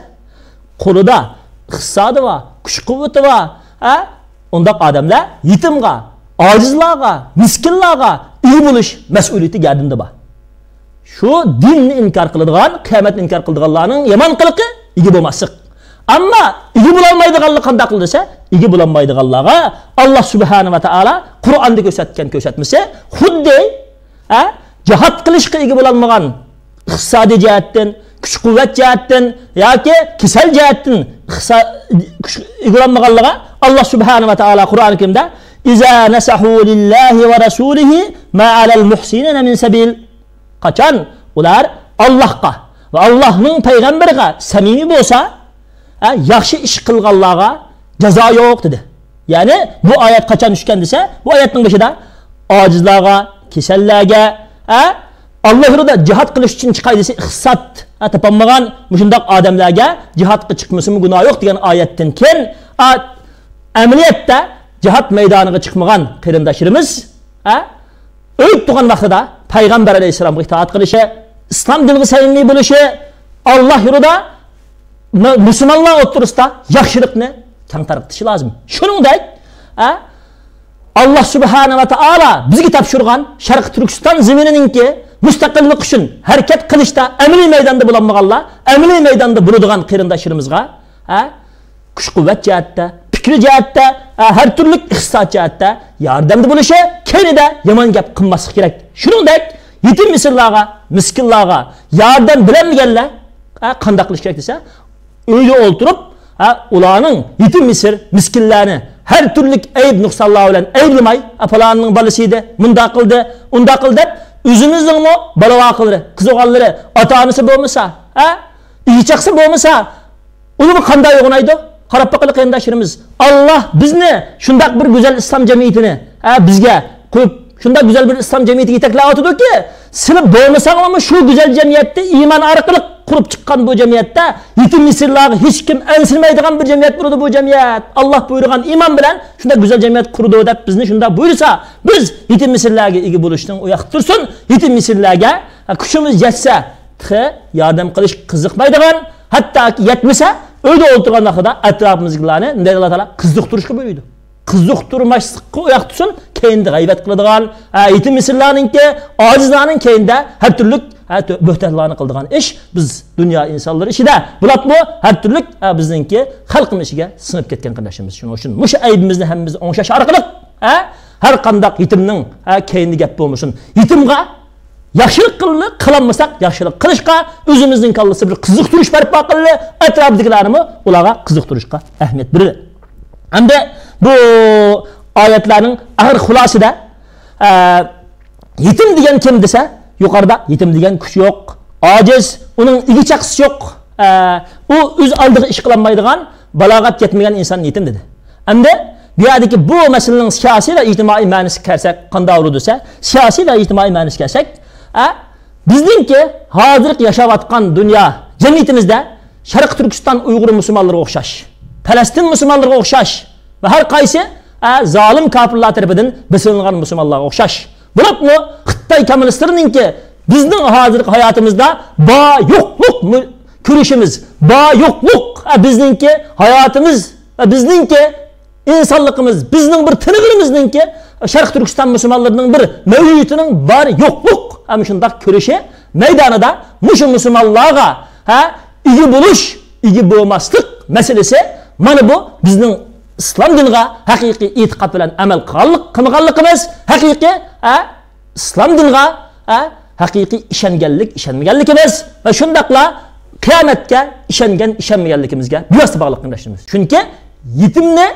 قولىدا ئىقتىسادى بار، كۈچ قۇۋۋىتى بار، ھە؟ ئۇنداق ئادەملەر يېتىمغا، ئاجىزلارغا، مىسكىنلارغا ئىگە بولۇش مەسئۇلىيىتى گەدىنىدە بار. شۇ دىننى ئىنكار قىلىدىغان، قىيامەتنى ئىنكار قىلىدىغانلارنىڭ يامان قىلىقى ئىگە بولماسلىق. ئەمما ئىگە بولالمايدىغانلار قانداق قىلىدۇ دېسە، ئىگە بولالمايدىغانلارغا ئاللاھ سۇبھانەھۇ ۋە تائالا قۇرئاندا كۆرسەتكەن كۆرسەتمىسى خۇددى، ھە، جىھاد قىلىشقا ئىگە بولالمىغان، ئىقتىسادىي جەھەتتىن، كۈچ-قۇۋۋەت جەھەتتىن ياكى كېسەل جەھەتتىن ئىقتىسا-، كۈچ ئىگىلەنمىگەنلىكىگە ئاللاھ سۇبھانەھۇ ۋە تائالا قۇرئان كەرىمدە، ئىزا نەسەھۇ لىللاھى ۋە رەسۇلىھى ما ئەلەل مۇھسىنىنە مىن سەبىل. قاچان ئۇلار ئاللاھقا ۋە ئاللاھنىڭ پەيغەمبىرىگە سەمىمىي بولسا، ھە، ياخشى ئىش قىلغانلارغا جازا يوق، دېدى. يەنى بۇ ئايەت قاچان چۈشكەن دېسە، بۇ ئايەتنىڭ بېشىدا ئاجىزلارغا، كېسەللەرگە، ھە، ئاللاھ يولىدا جىھاد قىلىش ئۈچۈن چىقاي دېسە، ئىقتىساد، ھە، تاپالمىغان مۇشۇنداق ئادەملەرگە جىھادقا چىقمىسىمۇ گۇناھ يوق دېگەن ئايەتتىن كېيىن، ئا، ئەمەلىيەتتە جىھاد مەيدانىغا چىقمىغان قېرىنداشلىرىمىز، ھە، ئۆلۈپ تۇرغان ۋاقتىدا پەيغەمبەر ئەلەيھىسسالامغا ئىتائەت قىلىشى، ئىسلام دىنىغا سەمىمىي بولۇشى، ئاللاھ يولىدا مۇ-، مۇسۇلمانلار ئوتتۇرىسىدا ياخشىلىقنى كەڭ تارقىتىشى لازىم. شۇنىڭدەك، ھە، ئاللاھ سۇبھانەھۇ ۋە تائالا بىزگە تاپشۇرغان شەرقىي تۈركىستان زېمىنىنىڭكى مۇستەقىللىق ئۈچۈن ھەرىكەت قىلىشتا ئەمەلىي مەيداندا بولالمىغانلار ئەمەلىي مەيداندا بولىدىغان قېرىنداشلىرىمىزغا، ھە، كۈچ-قۇۋۋەت جەھەتتە، پىكرى جەھەتتە، ھە، ھەر تۈرلۈك ئىقتىساد جەھەتتە ياردەمدە بولۇشى، كەينىدە يامان گەپ قىلماسلىق كېرەك. شۇنىڭدەك يېتىم يېسىرلارغا، مىسكىنلارغا ياردەم بېرەلمىگەنلەر، ھە، قانداق قىلىش كېرەك دېسە، ئۆيدە ئولتۇرۇپ، ھە، ئۇلارنىڭ يېتىم يېسىر مىسكىنلەرنى ھەر تۈرلۈك ئەيىب نۇقسانلار بىلەن ئەيىبلىمەي، «ئە، پالانىنىڭ بالىسى ئىدى، مۇنداق قىلدى، ئۇنداق قىلدى» دەپ، ئۆزىمىزنىڭمۇ بالا-ۋاقىلىرى، قىز-ئوغۇللىرى، ئاتا-ئانىسى بولمىسا، ھە، ئىگە-چاقىسى بولمىسا، ئۇنىمۇ قانداق ئويغىنايدۇ؟ قاراپ باقىلى، قېرىنداشلىرىمىز. ئاللا بىزنى شۇنداق بىر گۈزەل ئىسلام جەمئىيىتىنى، ھە، بىزگە قويۇپ، شۇنداق گۈزەل بىر ئىسلام جەمئىيىتىگە يېتەكلەۋاتىدۇكى، سىلى بولمىساڭلارمۇ شۇ گۈزەل جەمئىيەتتە ئىمان ئارقىلىق قۇرۇپ چىققان بۇ جەمئىيەتتە يېتىم يېسىرلارغا ھېچكىم ئەنسىرىمەيدىغان بىر جەمئىيەت بولىدۇ بۇ جەمئىيەت. ئاللا بۇيرۇغان ئىمان بىلەن شۇنداق گۈزەل جەمئىيەت قۇرىدۇ دەپ بىزنى شۇنداق بۇيرۇسا، بىز يېتىم يېسىرلارغا ئىگە بولۇشنىڭ ئۇ ياقتا تۇرسۇن، يېتىم يېسىرلارغا، ھە، كۈچىمىز يەتسە تېخى ياردەم قىلىشقا قىزىقمايدىغان، ھەتتاكى يەتمىسە ئۆيدە ئولتۇرغان ۋاقتىدا ئەتراپىمىزدىكىلەرنى نېمە دەيدۇ، ئاللا تائالا قىزىقتۇرۇشقا بۇيرۇيدۇ. قىزىقتۇرماسلىققا ئۇ ياقتا تۇرسۇن، كەينىدە غەيۋەت قىلىدىغان، ھە، يېتىم يېسىرلارنىڭكى، ئاجىزلارنىڭ كەينىدە ھەر تۈرلۈك، ھە، تۆ-، بۆھتانلارنى قىلىدىغان ئىش بىز دۇنيا ئىنسانلىرى ئىچىدە بولۇپمۇ ھەر تۈرلۈك، ھە، بىزنىڭكى خەلقىمىز ئىچىگە سىڭىپ كەتكەن قېرىنداشلىرىمىز. شۇنىڭ ئۈچۈن مۇشۇ ئەيىبىمىزنى ھەممىمىز ئوڭشاش ئارقىلىق، ھە، ھەر قانداق يېتىمنىڭ، ھە، كەينىدە گەپ بولمىسۇن. يېتىمغا ياخشىلىق قىلىلى، قىلالمىساق ياخشىلىق قىلىشقا، ئۆزىمىزنىڭ كاللىسىدا بىر قىزىقتۇرۇش بەرپا قىلىلى، ئەتراپىدىكىلەرنىمۇ ئۇلارغا قىزىقتۇرۇشقا ئەھمىيەت بېرىلى. ئەمدى بۇ ئايەتلەرنىڭ ئاخىر خۇلاسىدە، ئە، يېتىم دېگەن كىم دېسە، يۇقىرىدا يېتىم دېگەن كۈچى يوق، ئاجىز، ئۇنىڭ ئىگە-چاقىسى يوق، ئە، ئۇ ئۆز ئالدىغا ئىش قىلالمايدىغان، بالاغەت يەتمىگەن ئىنسان يېتىم دېدى. ئەمدى بۇ يەردىكى بۇ مەسىلىنىڭ سىياسىي ۋە ئىجتىمائىي مەنىسىگە كەلسەك، قانداق بولىدۇ دېسە، سىياسىي ۋە ئىجتىمائىي مەنىسىگە كەلسەك، ئە، بىزنىڭكى ھازىرقى ياشاۋاتقان دۇنيا جەمئىيىتىمىزدە شەرقىي تۈركىستان ئۇيغۇر مۇسۇلمانلىرىغا ئوخشاش، پەلەستىن مۇسۇلمانلىرىغا ئوخشاش ۋە ھەر قايسى، ئە، زالىم كاپىرلار تەرىپىدىن بېسىلىنغان مۇسۇلمانلارغا ئوخشاش بولۇپمۇ خىتاي كاممۇنىستلىرىنىڭكى بىزنىڭ ھازىرقى ھاياتىمىزدا بار يوقلۇق مۇ-، كۈرىشىمىز، بار يوقلۇق، ئە، بىزنىڭكى ھاياتىمىز ۋە بىزنىڭكى ئىنسانلىقىمىز، بىزنىڭ بىر تىنىغىنىمىزنىڭكى، شەرقىي تۈركىستان مۇسۇلمانلىرىنىڭ بىر مەۋجۇدىيىتىنىڭ بار يوقلۇق، ھە، مۇشۇنداق كۆرۈشى مەيدانىدا مۇشۇ مۇسۇلمانلارغا، ھە، ئىگە بولۇش، ئىگە بولماسلىق مەسىلىسى، مانا بۇ بىزنىڭ ئىسلام دىنىغا ھەقىقىي ئېتىقاد بىلەن ئەمەل قىلغانلىق، قىلمىغانلىقىمىز، ھەقىقىي، ھە، ئىسلام دىنىغا، ھە، ھەقىقىي ئىشەنگەنلىك، ئىشەنمىگەنلىكىمىز ۋە شۇنداقلا قىيامەتكە ئىشەنگەن، ئىشەنمىگەنلىكىمىزگە بىۋاسىتە باغلىق قېرىنداشلىرىمىز. چۈنكى يېتىمنى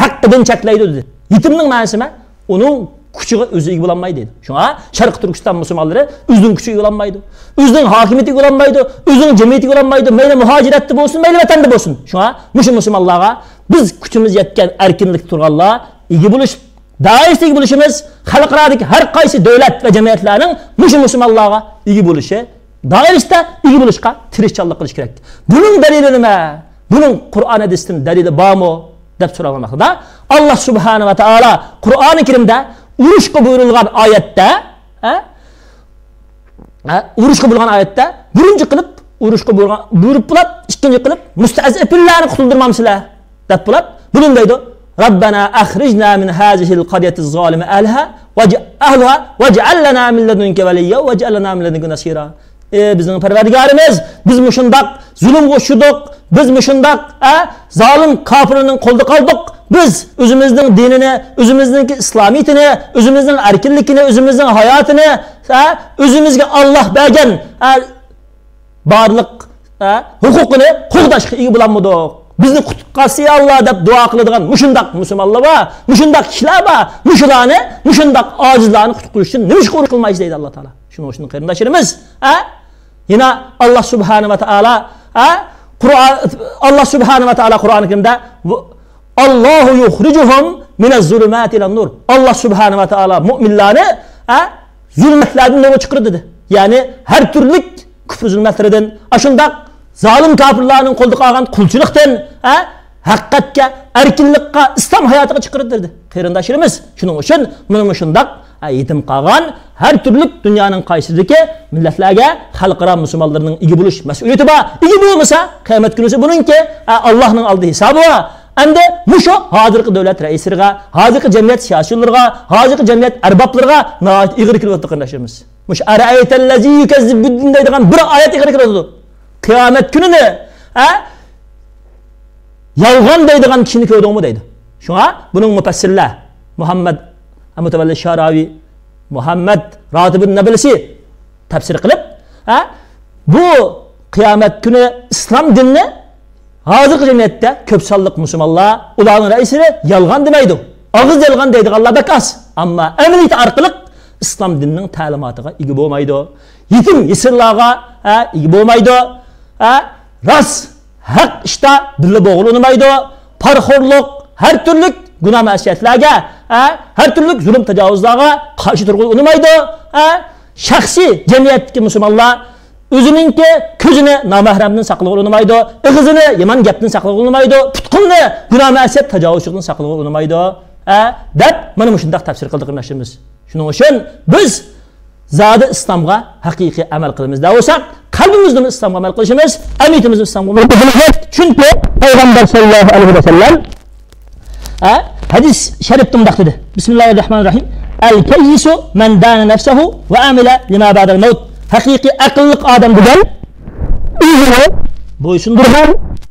ھەققىدىن چەكلەيدۇ دېدى. يېتىمنىڭ مەنىسى نېمە؟ ئۇنىڭ كۈچىگە ئۆزى ئىگە بولالمايدۇ دېدى. شۇڭا شەرقىي تۈركىستان مۇسۇلمانلىرى ئۆزىنىڭ كۈچىگە ئىگە بولالمايدۇ، ئۆزىنىڭ ھاكىمىيىتىگە ئىگە بولالمايدۇ، ئۆزىنىڭ جەمئىيىتىگە ئىگە بولالمايدۇ، مەيلى مۇھاجىرەتتە بولسۇن، مەيلى ۋەتەندە بولسۇن. شۇڭا مۇشۇ مۇسۇلمانلارغا بىز كۈچىمىز يەتكەن ئەركىنلىكتە تۇرغانلار ئىگە بولۇش دائىرىسىدە ئىگە بولۇشىمىز، خەلقئارادىكى ھەر قايسى دۆلەت ۋە جەمئىيەتلەرنىڭ مۇشۇ مۇسۇلمانلارغا ئىگە بولۇشى دائىرىسىدە ئىگە بولۇشقا تىرىشچانلىق قىلىش كېرەك. بۇنىڭ دەلىلى نېمە؟ بۇنىڭ قۇرئان ھەدىستىن دەلىلى بارمۇ؟ دەپ سورالغان ۋاقتىدا، ئاللا سۇبھانە ۋە تائالا قۇرئانى كەرىمدە ئۇرۇشقا بۇيرۇلغان ئايەتتە، ھە؟ ھە؟ ئۇرۇشقا بۇيرۇلغان ئايەتتە بىرىنچى قىلىپ ئۇرۇشقا بۇيرۇغان، بۇيرۇپ بولۇپ، ئىككىنچى قىلىپ مۇستەزئىپىنلارنى قۇتۇلدۇرمامسىلەر؟ دەپ بولۇپ، بۇنىڭ دەيدۇ، رەببەنا ئەخرىجنا مىن ھازىھىل قەريەتىز زالىمە ئەھلىھا ۋەج-، ئەھلىھا ۋەجئەل لەنا مىن لەدۇنكە ۋەلىييا ۋەجئەل لەنا مىن لەدۇنكە نەسىرا. ئى بىزنىڭ پەرۋەردىگارىمىز، بىز مۇشۇنداق زۇلۇمغا ئۇچرىدۇق، بىز مۇشۇنداق، ئە، زالىم كاپىرنىڭ قولىدا قالدۇق. بىز ئۆزىمىزنىڭ دىنىنى، ئۆزىمىزنىڭكى ئىسلامىيىتىنى، ئۆزىمىزنىڭ ئەركىنلىكىنى، ئۆزىمىزنىڭ ھاياتىنى، ئە، ئۆزىمىزگە ئاللا بەرگەن، ئە، بارلىق، ھە، ھوقۇقىنى قوغداشقا ئىگە بولالمىدۇق. بىزنى قۇتقۇزسا يا ئاللا دەپ دۇئا قىلىدىغان مۇشۇنداق مۇسۇلمانلار بار، مۇشۇنداق كىشىلەر بار. مۇشۇلارنى، مۇشۇنداق ئاجىزلارنى قۇتقۇزۇش ئۈچۈن نېمىشقا ئۇرۇش قىلمايسىز دەيدۇ ئاللا تائالا. شۇنىڭ ئۈچۈن قېرىنداشلىرىمىز، ھە، يەنە ئاللا سۇبھانە ۋە تائالا، ھە، قۇرئان، ئاللا سۇبھانە ۋە تائالا قۇرئانى كەرىمدە، ئاللاھۇ يۇخرىجۇھۇم مىنەز زۇلۇماتى ئىلەن نۇر. ئاللا سۇبھانە ۋە تائالا مۇئمىنلارنى، ھە، زۇلمەتلەردىن نۇرغا چىقىرىدۇ دېدى. يەنى ھەر تۈرلۈك كۈفر زۇلمەتلىرىدىن، ئاشۇنداق زالىم كاپىرلارنىڭ قولىدا قالغان قۇلچىلىقتىن، ھە، ھەقىقەتكە، ئەركىنلىققە، ئىسلام ھاياتىغا چىقىرىدۇ دېدى. قېرىنداشلىرىمىز، شۇنىڭ ئۈچۈن مانا مۇشۇنداق، ھە، يېتىم قالغان ھەر تۈرلۈك دۇنيانىڭ قايسىدىكى مىللەتلەرگە خەلقئارا مۇسۇلمانلىرىنىڭ ئىگە بولۇش مەسئۇلىيىتى بار. ئىگە بولمىسا، قىيامەت كۈنىسى بۇنىڭكى، ھە، ئاللانىڭ ئالدىدا ھېسابى بار. ئەمدى مۇشۇ ھازىرقى دۆلەت رەئىسلىرىغا، ھازىرقى جەمئىيەت سىياسىيونلىرىغا، ھازىرقى جەمئىيەت ئەربابلىرىغا ناھايىتى ئېغىر كېلىۋاتىدۇ، قېرىنداشلىرىمىز. مۇشۇ ئەرەئەيتەللەزى يۇكەززىبۇددىن دەيدىغان بىر ئايەت ئېغىر كېلىۋاتىدۇ. قىيامەت كۈنىنى، ھە، يالغان دەيدىغان كىشىنى كۆردۈڭمۇ دەيدۇ. شۇڭا بۇنىڭ مۇپەسسىرلەر مۇھەممەد مۇتەۋەللى شاراۋى، مۇھەممەد راتىبۇن نابلسى تەپسىر قىلىپ، ھە، بۇ قىيامەت كۈنى ئىسلام دىنىنى ھازىرقى جەمئىيەتتە كۆپ سانلىق مۇسۇلمانلار، ئۇلارنىڭ رەئىسلىرى يالغان دېمەيدۇ. ئاغزىدا يالغان دەيدىغانلار بەك ئاز. ئەمما ئەمەلىيىتى ئارقىلىق ئىسلام دىنىنىڭ تەلىماتىغا ئىگە بولمايدۇ. يېتىم يېسىرلارغا، ھە، ئىگە بولمايدۇ. ھە، راست، ھەق ئىشتا بىللە بولغىلى ئۇنىمايدۇ. پارىخورلۇق، ھەر تۈرلۈك گۇناھ مەسىيەتلەرگە، ھە، ھەر تۈرلۈك زۇلۇم تاجاۋۇزلارغا قارشى تۇرغىلى ئۇنىمايدۇ. ھە، شەخسىي جەمئىيەتتىكى مۇسۇلمانلار ئۆزىنىڭكى كۆزىنى نامەھرەمدىن ساقلىغىلى ئۇنىمايدۇ، ئېغىزىنى يامان گەپتىن ساقلىغىلى ئۇنىمايدۇ، پۇت-قولىنى گۇناھ مەسىيەت تاجاۋۇزچىلىقىدىن ساقلىغىلى ئۇنىمايدۇ، ھە، دەپ مانا مۇشۇنداق تەپسىر قىلدى قېرىنداشلىرىمىز. شۇنىڭ ئۈچۈن بىز زادى ئىسلامغا ھەقىقىي ئەمەل قىلىمىز دەۋالساق، قەلبىمىزدىن ئىسلامغا ئەمەل قىلىشىمىز، ئەمەلىيىتىمىزنى ئىسلامغا ئەمەل قىلىشىمىز. چۈنكى پەيغەمبەر سەللەللاھۇ ئەلەيھى ۋەسەللەم، ھە، ھەدىس شەرىپتە مۇنداق دېدى، بىسمىللاھىررەھمانىررەھىم، الكيس من دان نفسه وعمل لما بعد الموت. ھەقىقىي ئەقىللىق ئادەم دېگەن ئۆزىنى بويسۇندۇرغان،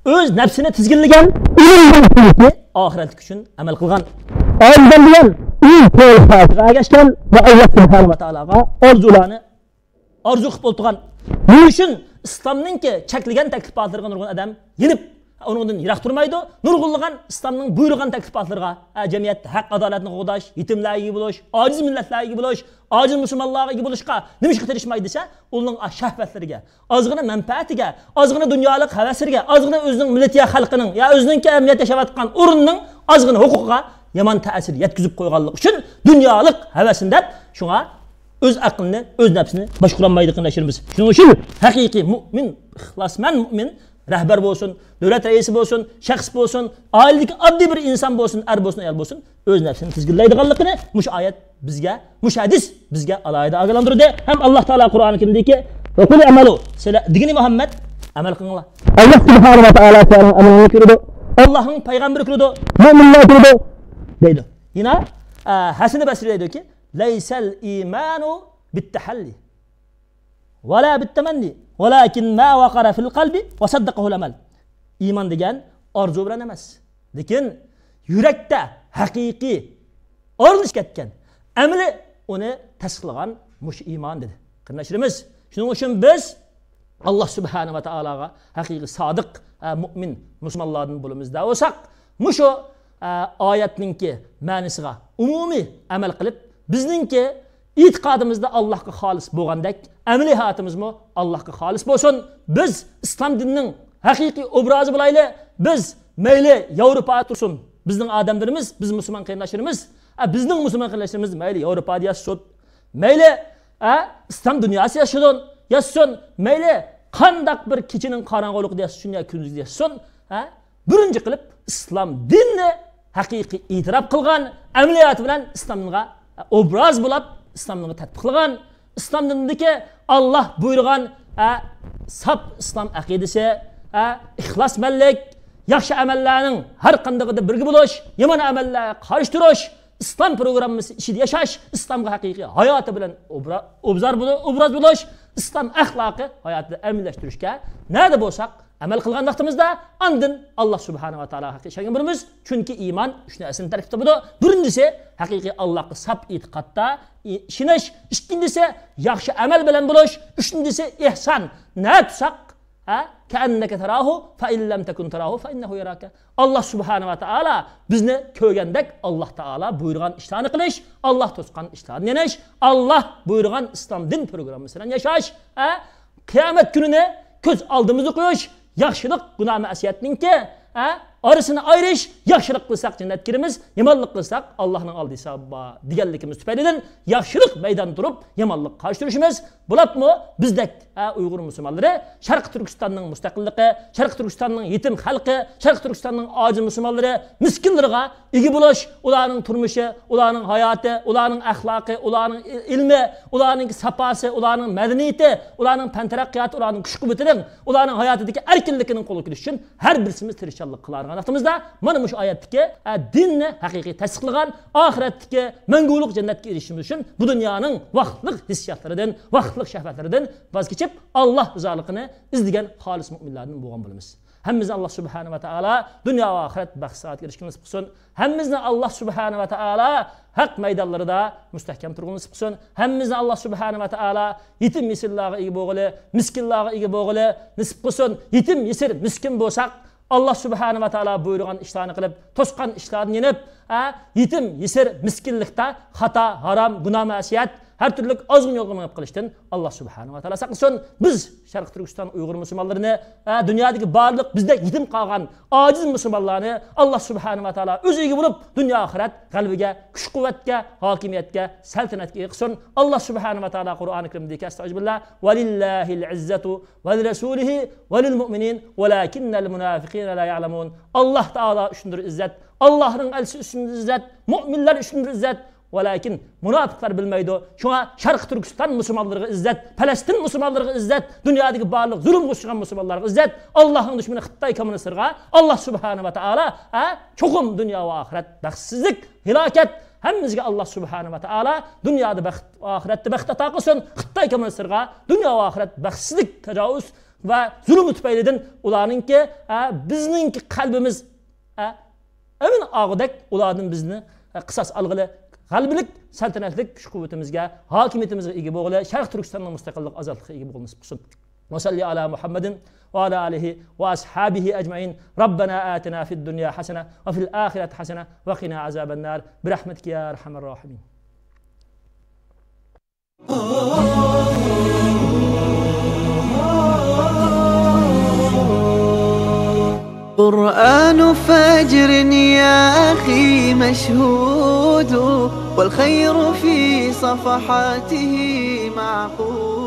ئۆز نەپسىنى تىزگىنلىگەن، ئۆلۈمدىن كېيىنكى ئاخىرەتلىك ئۈچۈن ئەمەل قىلغان. ئادەم دېگەن ئۆز پەرۋەردىگارىغا ئەگەشكەن ۋە ئاللا سۇبھانەھۇ ۋە تائالاغا ئارزۇلارنى ئارزۇ قىلىپ ئولتۇرغان. نېمە ئۈچۈن ئىسلامنىڭكى چەكلىگەن تەكلىپاتلىرىغا نۇرغۇن ئادەم يېنىپ، ئۇنىڭدىن يىراق تۇرمايدۇ؟ نۇرغۇنلىغان ئىسلامنىڭ بۇيرۇغان تەكلىپاتلىرىغا، ئە، جەمئىيەتتە ھەق، ئادالەتنى قوغداش، يېتىملەرگە ئىگە بولۇش، ئاجىز مىللەتلەرگە ئىگە بولۇش، ئاجىز مۇسۇلمانلارغا ئىگە بولۇشقا نېمىشقا تىرىشمايدۇ دېسە، ئۇنىڭ شەھۋەتلىرىگە، ئازغىنا مەنپەئەتىگە، ئازغىنا دۇنيالىق ھەۋەسلىرىگە، ئازغىنا ئۆزىنىڭ مىللىتى يا خەلقىنىڭ يا ئۆزىنىڭكى ئەمەلىيەتتە ياشاۋاتقان ئورنىنىڭ ئازغىنا ھوقۇقىغا يامان تەسىر يەتكۈزۈپ قويغانلىقى ئۈچۈن دۇنيالىق ھەۋەسنى دەپ، شۇڭا ئۆز ئەقلىنى، ئۆز نەپسىنى باشقۇرالمايدۇ قېرىنداشلىرىمىز. شۇنىڭ ئۈچۈن ھەقىقىي مۇئمىن، ئىخلاسمەن مۇئمىن رەھبەر بولسۇن، دۆلەت رەئىسى بولسۇن، شەخس بولسۇن، ئائىلىدىكى ئاددىي بىر ئىنسان بولسۇن، ئەر بولسۇن، ئايال بولسۇن، ئۆز نەپسىنى تىزگىنلەيدىغانلىقىنى مۇشۇ ئايەت بىزگە، مۇشۇ ھەدىس بىزگە ئالاھىدە ئاگاھلاندۇردى. ھەم ئاللا تائالا قۇرئان كەرىمدىكى، ۋەقۇل ئەمەلۇ، سىلەر دېگىنى مۇھەممەد، ئەمەل قىلىڭلار. ئاللا سۇبھانەھۇ ۋە تائالا سىلەرنىڭ ئەمىلىڭلارنى كۆرىدۇ. ئاللانىڭ پەيغەمبىرى كۆرىدۇ. مۆمىنلەر كۆرىدۇ. دەيدۇ. يەنە، ئە، ھەسەن بەسرى دەيدۇكى، لەيسەل ئىمانۇ بىتتەھەللى ۋەلا بىتتەمەننى، ۋەلاكىن ما ۋەقەرە فىل قەلبى ۋە سەددەقەھۇل ئەمەل. ئىمان دېگەن ئارزۇ بىلەن ئەمەس، لېكىن يۈرەكتە ھەقىقىي ئورۇنلىشىپ كەتكەن، ئەمەلىي ئۇنى تەستىقلىغان مۇشۇ ئىمان دېدى قېرىنداشلىرىمىز. شۇنىڭ ئۈچۈن بىز ئاللا سۇبھانەھۇ ۋە تائالاغا ھەقىقىي سادىق، ئە، مۇئمىن مۇسۇلمانلاردىن بولىمىز دەۋالساق، مۇشۇ، ئە، ئايەتنىڭكى مەنىسىغا ئومۇمىي ئەمەل قىلىپ، بىزنىڭكى ئېتىقادىمىزدا ئاللاھقا خالىس بولغاندەك، ئەمەلىي ھاياتىمىزمۇ ئاللاھقا خالىس بولسۇن. بىز ئىسلام دىنىنىڭ ھەقىقىي ئوبرازى بولايلى. بىز مەيلى ياۋروپادا تۇرسۇن بىزنىڭ ئادەملىرىمىز، بىز مۇسۇلمان قېرىنداشلىرىمىز، ئە، بىزنىڭ مۇسۇلمان قېرىنداشلىرىمىز مەيلى ياۋروپادا ياشىسۇن، مەيلى، ئە، ئىسلام دۇنياسى ياشىسۇن، ياشىسۇن، مەيلى قانداق بىر كېچىنىڭ قاراڭغۇلۇقىدا ياشىسۇن يا كۈندۈزدە ياشىسۇن، ئە، بىرىنچى قىلىپ ئىسلام دىنىنى ھەقىقىي ئېتىراپ قىلغان، ئەمەلىياتى بىلەن ئىسلامغا ئوبراز بولاپ، ئىسلامنى تەتبىقلىغان، ئىسلام دىنىدىكى ئاللا بۇيرۇغان، ئە، ساپ ئىسلام ئەقىدىسى، ئە، ئىخلاسمەنلىك، ياخشى ئەمەللەرنىڭ ھەر قاندىقىدا بىرگە بولۇش، يامان ئەمەللەرگە قارشى تۇرۇش، ئىسلام پروگراممىسى ئىچىدە ياشاش، ئىسلامغا ھەقىقىي ھاياتى بىلەن ئوبرا-، ئوبزار بولۇ-، ئوبراز بولۇش، ئىسلام ئەخلاقى ھاياتىدا ئەمەلىيلەشتۈرۈشكە نەدە بولساق ئەمەل قىلغان ۋاقتىمىزدا، ئاندىن ئاللا سۇبھانەھۇ ۋە تائالاغا ھەقىقىي ئىشەنگەن بولىمىز. چۈنكى ئىمان ئۈچ نەرسىنى تەركىب تاپىدۇ. بىرىنچىسى، ھەقىقىي ئاللاغا ساپ ئېتىقادتا ئى-، ئىشىنىش. ئىككىنچىسى، ياخشى ئەمەل بىلەن بولۇش. ئۈچىنچىسى، ئېھسان. نە تۇتساق، ھە؟ كەئەننەكە تەراھۇ، فەئىن لەم تەكۇن تەراھۇ، فەئىننەھۇ يەراكە. ئاللا سۇبھانەھۇ ۋە تائالا بىزنى كۆرگەندەك، ئاللا تائالا بۇيرۇغان ئىشلارنى قىلىش، ئاللا توسقان ئىشلاردىن يېنىش، ئاللا بۇيرۇغان ئىسلام دىن پروگراممىسى بىلەن ياشاش، ھە؟ قىيامەت كۈنىنى كۆز ئالدىمىزدا قويۇش، ياخشىلىق، گۇناھ، مەسىيەتنىڭكى، ھە، ئارىسىنى ئايرىش، ياخشىلىق قىلساق جەننەتكە كىرىمىز، يامانلىق قىلساق ئاللانىڭ ئالدى ھېسابى بار دېگەنلىكىمىز تۈپەيلىدىن ياخشىلىق مەيدانىدا تۇرۇپ يامانلىققا قارشى تۇرۇشىمىز. بولۇپمۇ بىزدەك، ھە، ئۇيغۇر مۇسۇلمانلىرى شەرقىي تۈركىستاننىڭ مۇستەقىللىقى، شەرقىي تۈركىستاننىڭ يېتىم خەلقى، شەرقىي تۈركىستاننىڭ ئاجىز مۇسۇلمانلىرى، مىسكىنلىرىغا ئىگە بولۇش، ئۇلارنىڭ تۇرمۇشى، ئۇلارنىڭ ھاياتى، ئۇلارنىڭ ئەخلاقى، ئۇلارنىڭ ئىل-، ئىلمى، ئۇلارنىڭ ساپاسى، ئۇلارنىڭ مەدەنىيىتى، ئۇلارنىڭ پەن تەرەققىياتى، ئۇلارنىڭ كۈچ قۇۋۋىتىنىڭ، ئۇلارنىڭ ھاياتىدىكى ئەركىنلىكىنىڭ قولغا كېلىشى ئۈچۈن ھەر بىرسىمىز تىرىشچانلىق قىلار. ۋاقتىمىزدا مانا مۇشۇ ئايەتتىكى، ئە، دىننى ھەقىقىي تەستىقلىغان، ئاخىرەتتىكى مەڭگۈلۈك جەننەتكە ئېرىشىشىمىز ئۈچۈن بۇ دۇنيانىڭ ۋاقىتلىق ھېسسىياتلىرىدىن، ۋاقىتلىق شەھۋەتلىرىدىن ۋاز كېچىپ، ئاللاھ رىزالىقىنى ئىزدىگەن خالىس مۆمىنلەردىن بولغان بولىمىز. ھەممىمىزنى ئاللاھ سۇبھانەھۇ ۋە تائالا دۇنيا ۋە ئاخىرەت بەخت سائادەتكە ئېرىشكەن نېسىپ قىلسۇن. ھەممىمىزنى ئاللاھ سۇبھانەھۇ ۋە تائالا ھەق مەيدانلىرىدا مۇستەھكەم تۇرغىلى نېسىپ قىلسۇن. ھەممىمىزنى ئاللاھ سۇبھانەھۇ ۋە تائالا يېتىم يېسىرلارغا ئىگە بولغىلى، مىسكىنلارغا ئىگە بولغىلى نېسىپ قىلسۇن. يېتىم يېسىر مىسكىن بولساق، ئاللاھ سۇبھانەھۇ ۋە تائالا بۇيرۇغان ئىشلارنى قىلىپ، توسقان ئىشلاردىن يېنىپ، ئە، يېتىم يېسىر مىسكىنلىكتە خاتا، ھارام، گۇناھ، مەسىيەت، ھەر تۈرلۈك ئازغۇن يولغا مېڭىپ قېلىشتىن ئاللاھ سۇبھانەھۇ ۋە تائالا ساقلىسۇن. بىز شەرقىي تۈركىستان ئۇيغۇر مۇسۇلمانلىرىنى، ئە، دۇنيادىكى بارلىق بىزدەك يېتىم قالغان ئاجىز مۇسۇلمانلارنى ئاللاھ سۇبھانەھۇ ۋە تائالا ئۆزى ئىگە بولۇپ، دۇنيا ئاخىرەت غەلىبىگە، كۈچ قۇۋۋەتكە، ھاكىمىيەتكە، سەلتەنەتكە ئىگە قىلسۇن. ئاللاھ سۇبھانەھۇ ۋە تائالا قۇرئانى كەرىمدىكى، ئەستەئۇزۇبىللاھ، ۋەلىللاھىل ئىززەتۇ ۋەلىرەسۇلىھى ۋەلىلمۇئمىنىن ۋەلەكىننەل مۇنافىقىنە لا يەئلەمۇن. ئاللاھ تائالا ئۈچۈندۇر ئىززەت، ئاللاھنىڭ ئەلچىسى ئۈچۈندۇر ئىززەت، مۆمىنلەر ئۈچۈندۇر ئىززەت. ۋەلەكىن مۇناپىقلار بىلمەيدۇ. شۇڭا شەرقىي تۈركىستان مۇسۇلمانلىرىغا ئىززەت، پەلەستىن مۇسۇلمانلىرىغا ئىززەت، دۇنيادىكى بارلىق زۇلۇمغا ئۇچرىغان مۇسۇلمانلارغا ئىززەت، ئاللاھنىڭ دۈشمىنى خىتاي كوممۇنىستلىرىغا ئاللاھ سۇبھانەھۇ ۋە تائالا، ھە، چوقۇم دۇنيا ۋە ئاخىرەت بەختسىزلىك، ھالاكەت، ھەممىمىزگە ئاللاھ سۇبھانەھۇ ۋە تائالا دۇنيادا بەخت، ئاخىرەتتە بەخت ئاتا قىلسۇن. خىتاي كوممۇنىستلىرىغا دۇنيا ۋە ئاخىرەت بەختسىزلىك، تاجاۋۇز ۋە زۇلۇمى تۈپەيلىدىن ئۇلارنىڭكى، ھە، بىزنىڭكى قەلبىمىز، ھە، ئەمىن ئاغۇدەك ئۇلاردىن بىزنى، ھە، قىساس ئالغىلى، غەلىبىلىك، سەلتەنەتلىك كۈچ قۇۋۋىتىمىزگە، ھاكىمىيىتىمىزگە ئىگە بولغىلى، شەرقىي تۈركىستاننىڭ مۇستەقىللىق، ئازادلىقىغا ئىگە بولغىلى نېسىپ قىلسۇن. وصل على محمد وعلى آله وأصحابه أجمعين. ربنا آتنا في الدنيا حسنة وفي الآخرة حسنة وقنا عذاب النار برحمتك يا أرحم الراحمين. قرآن فجر يا أخي مشهود، والخير في صفحاته معقود.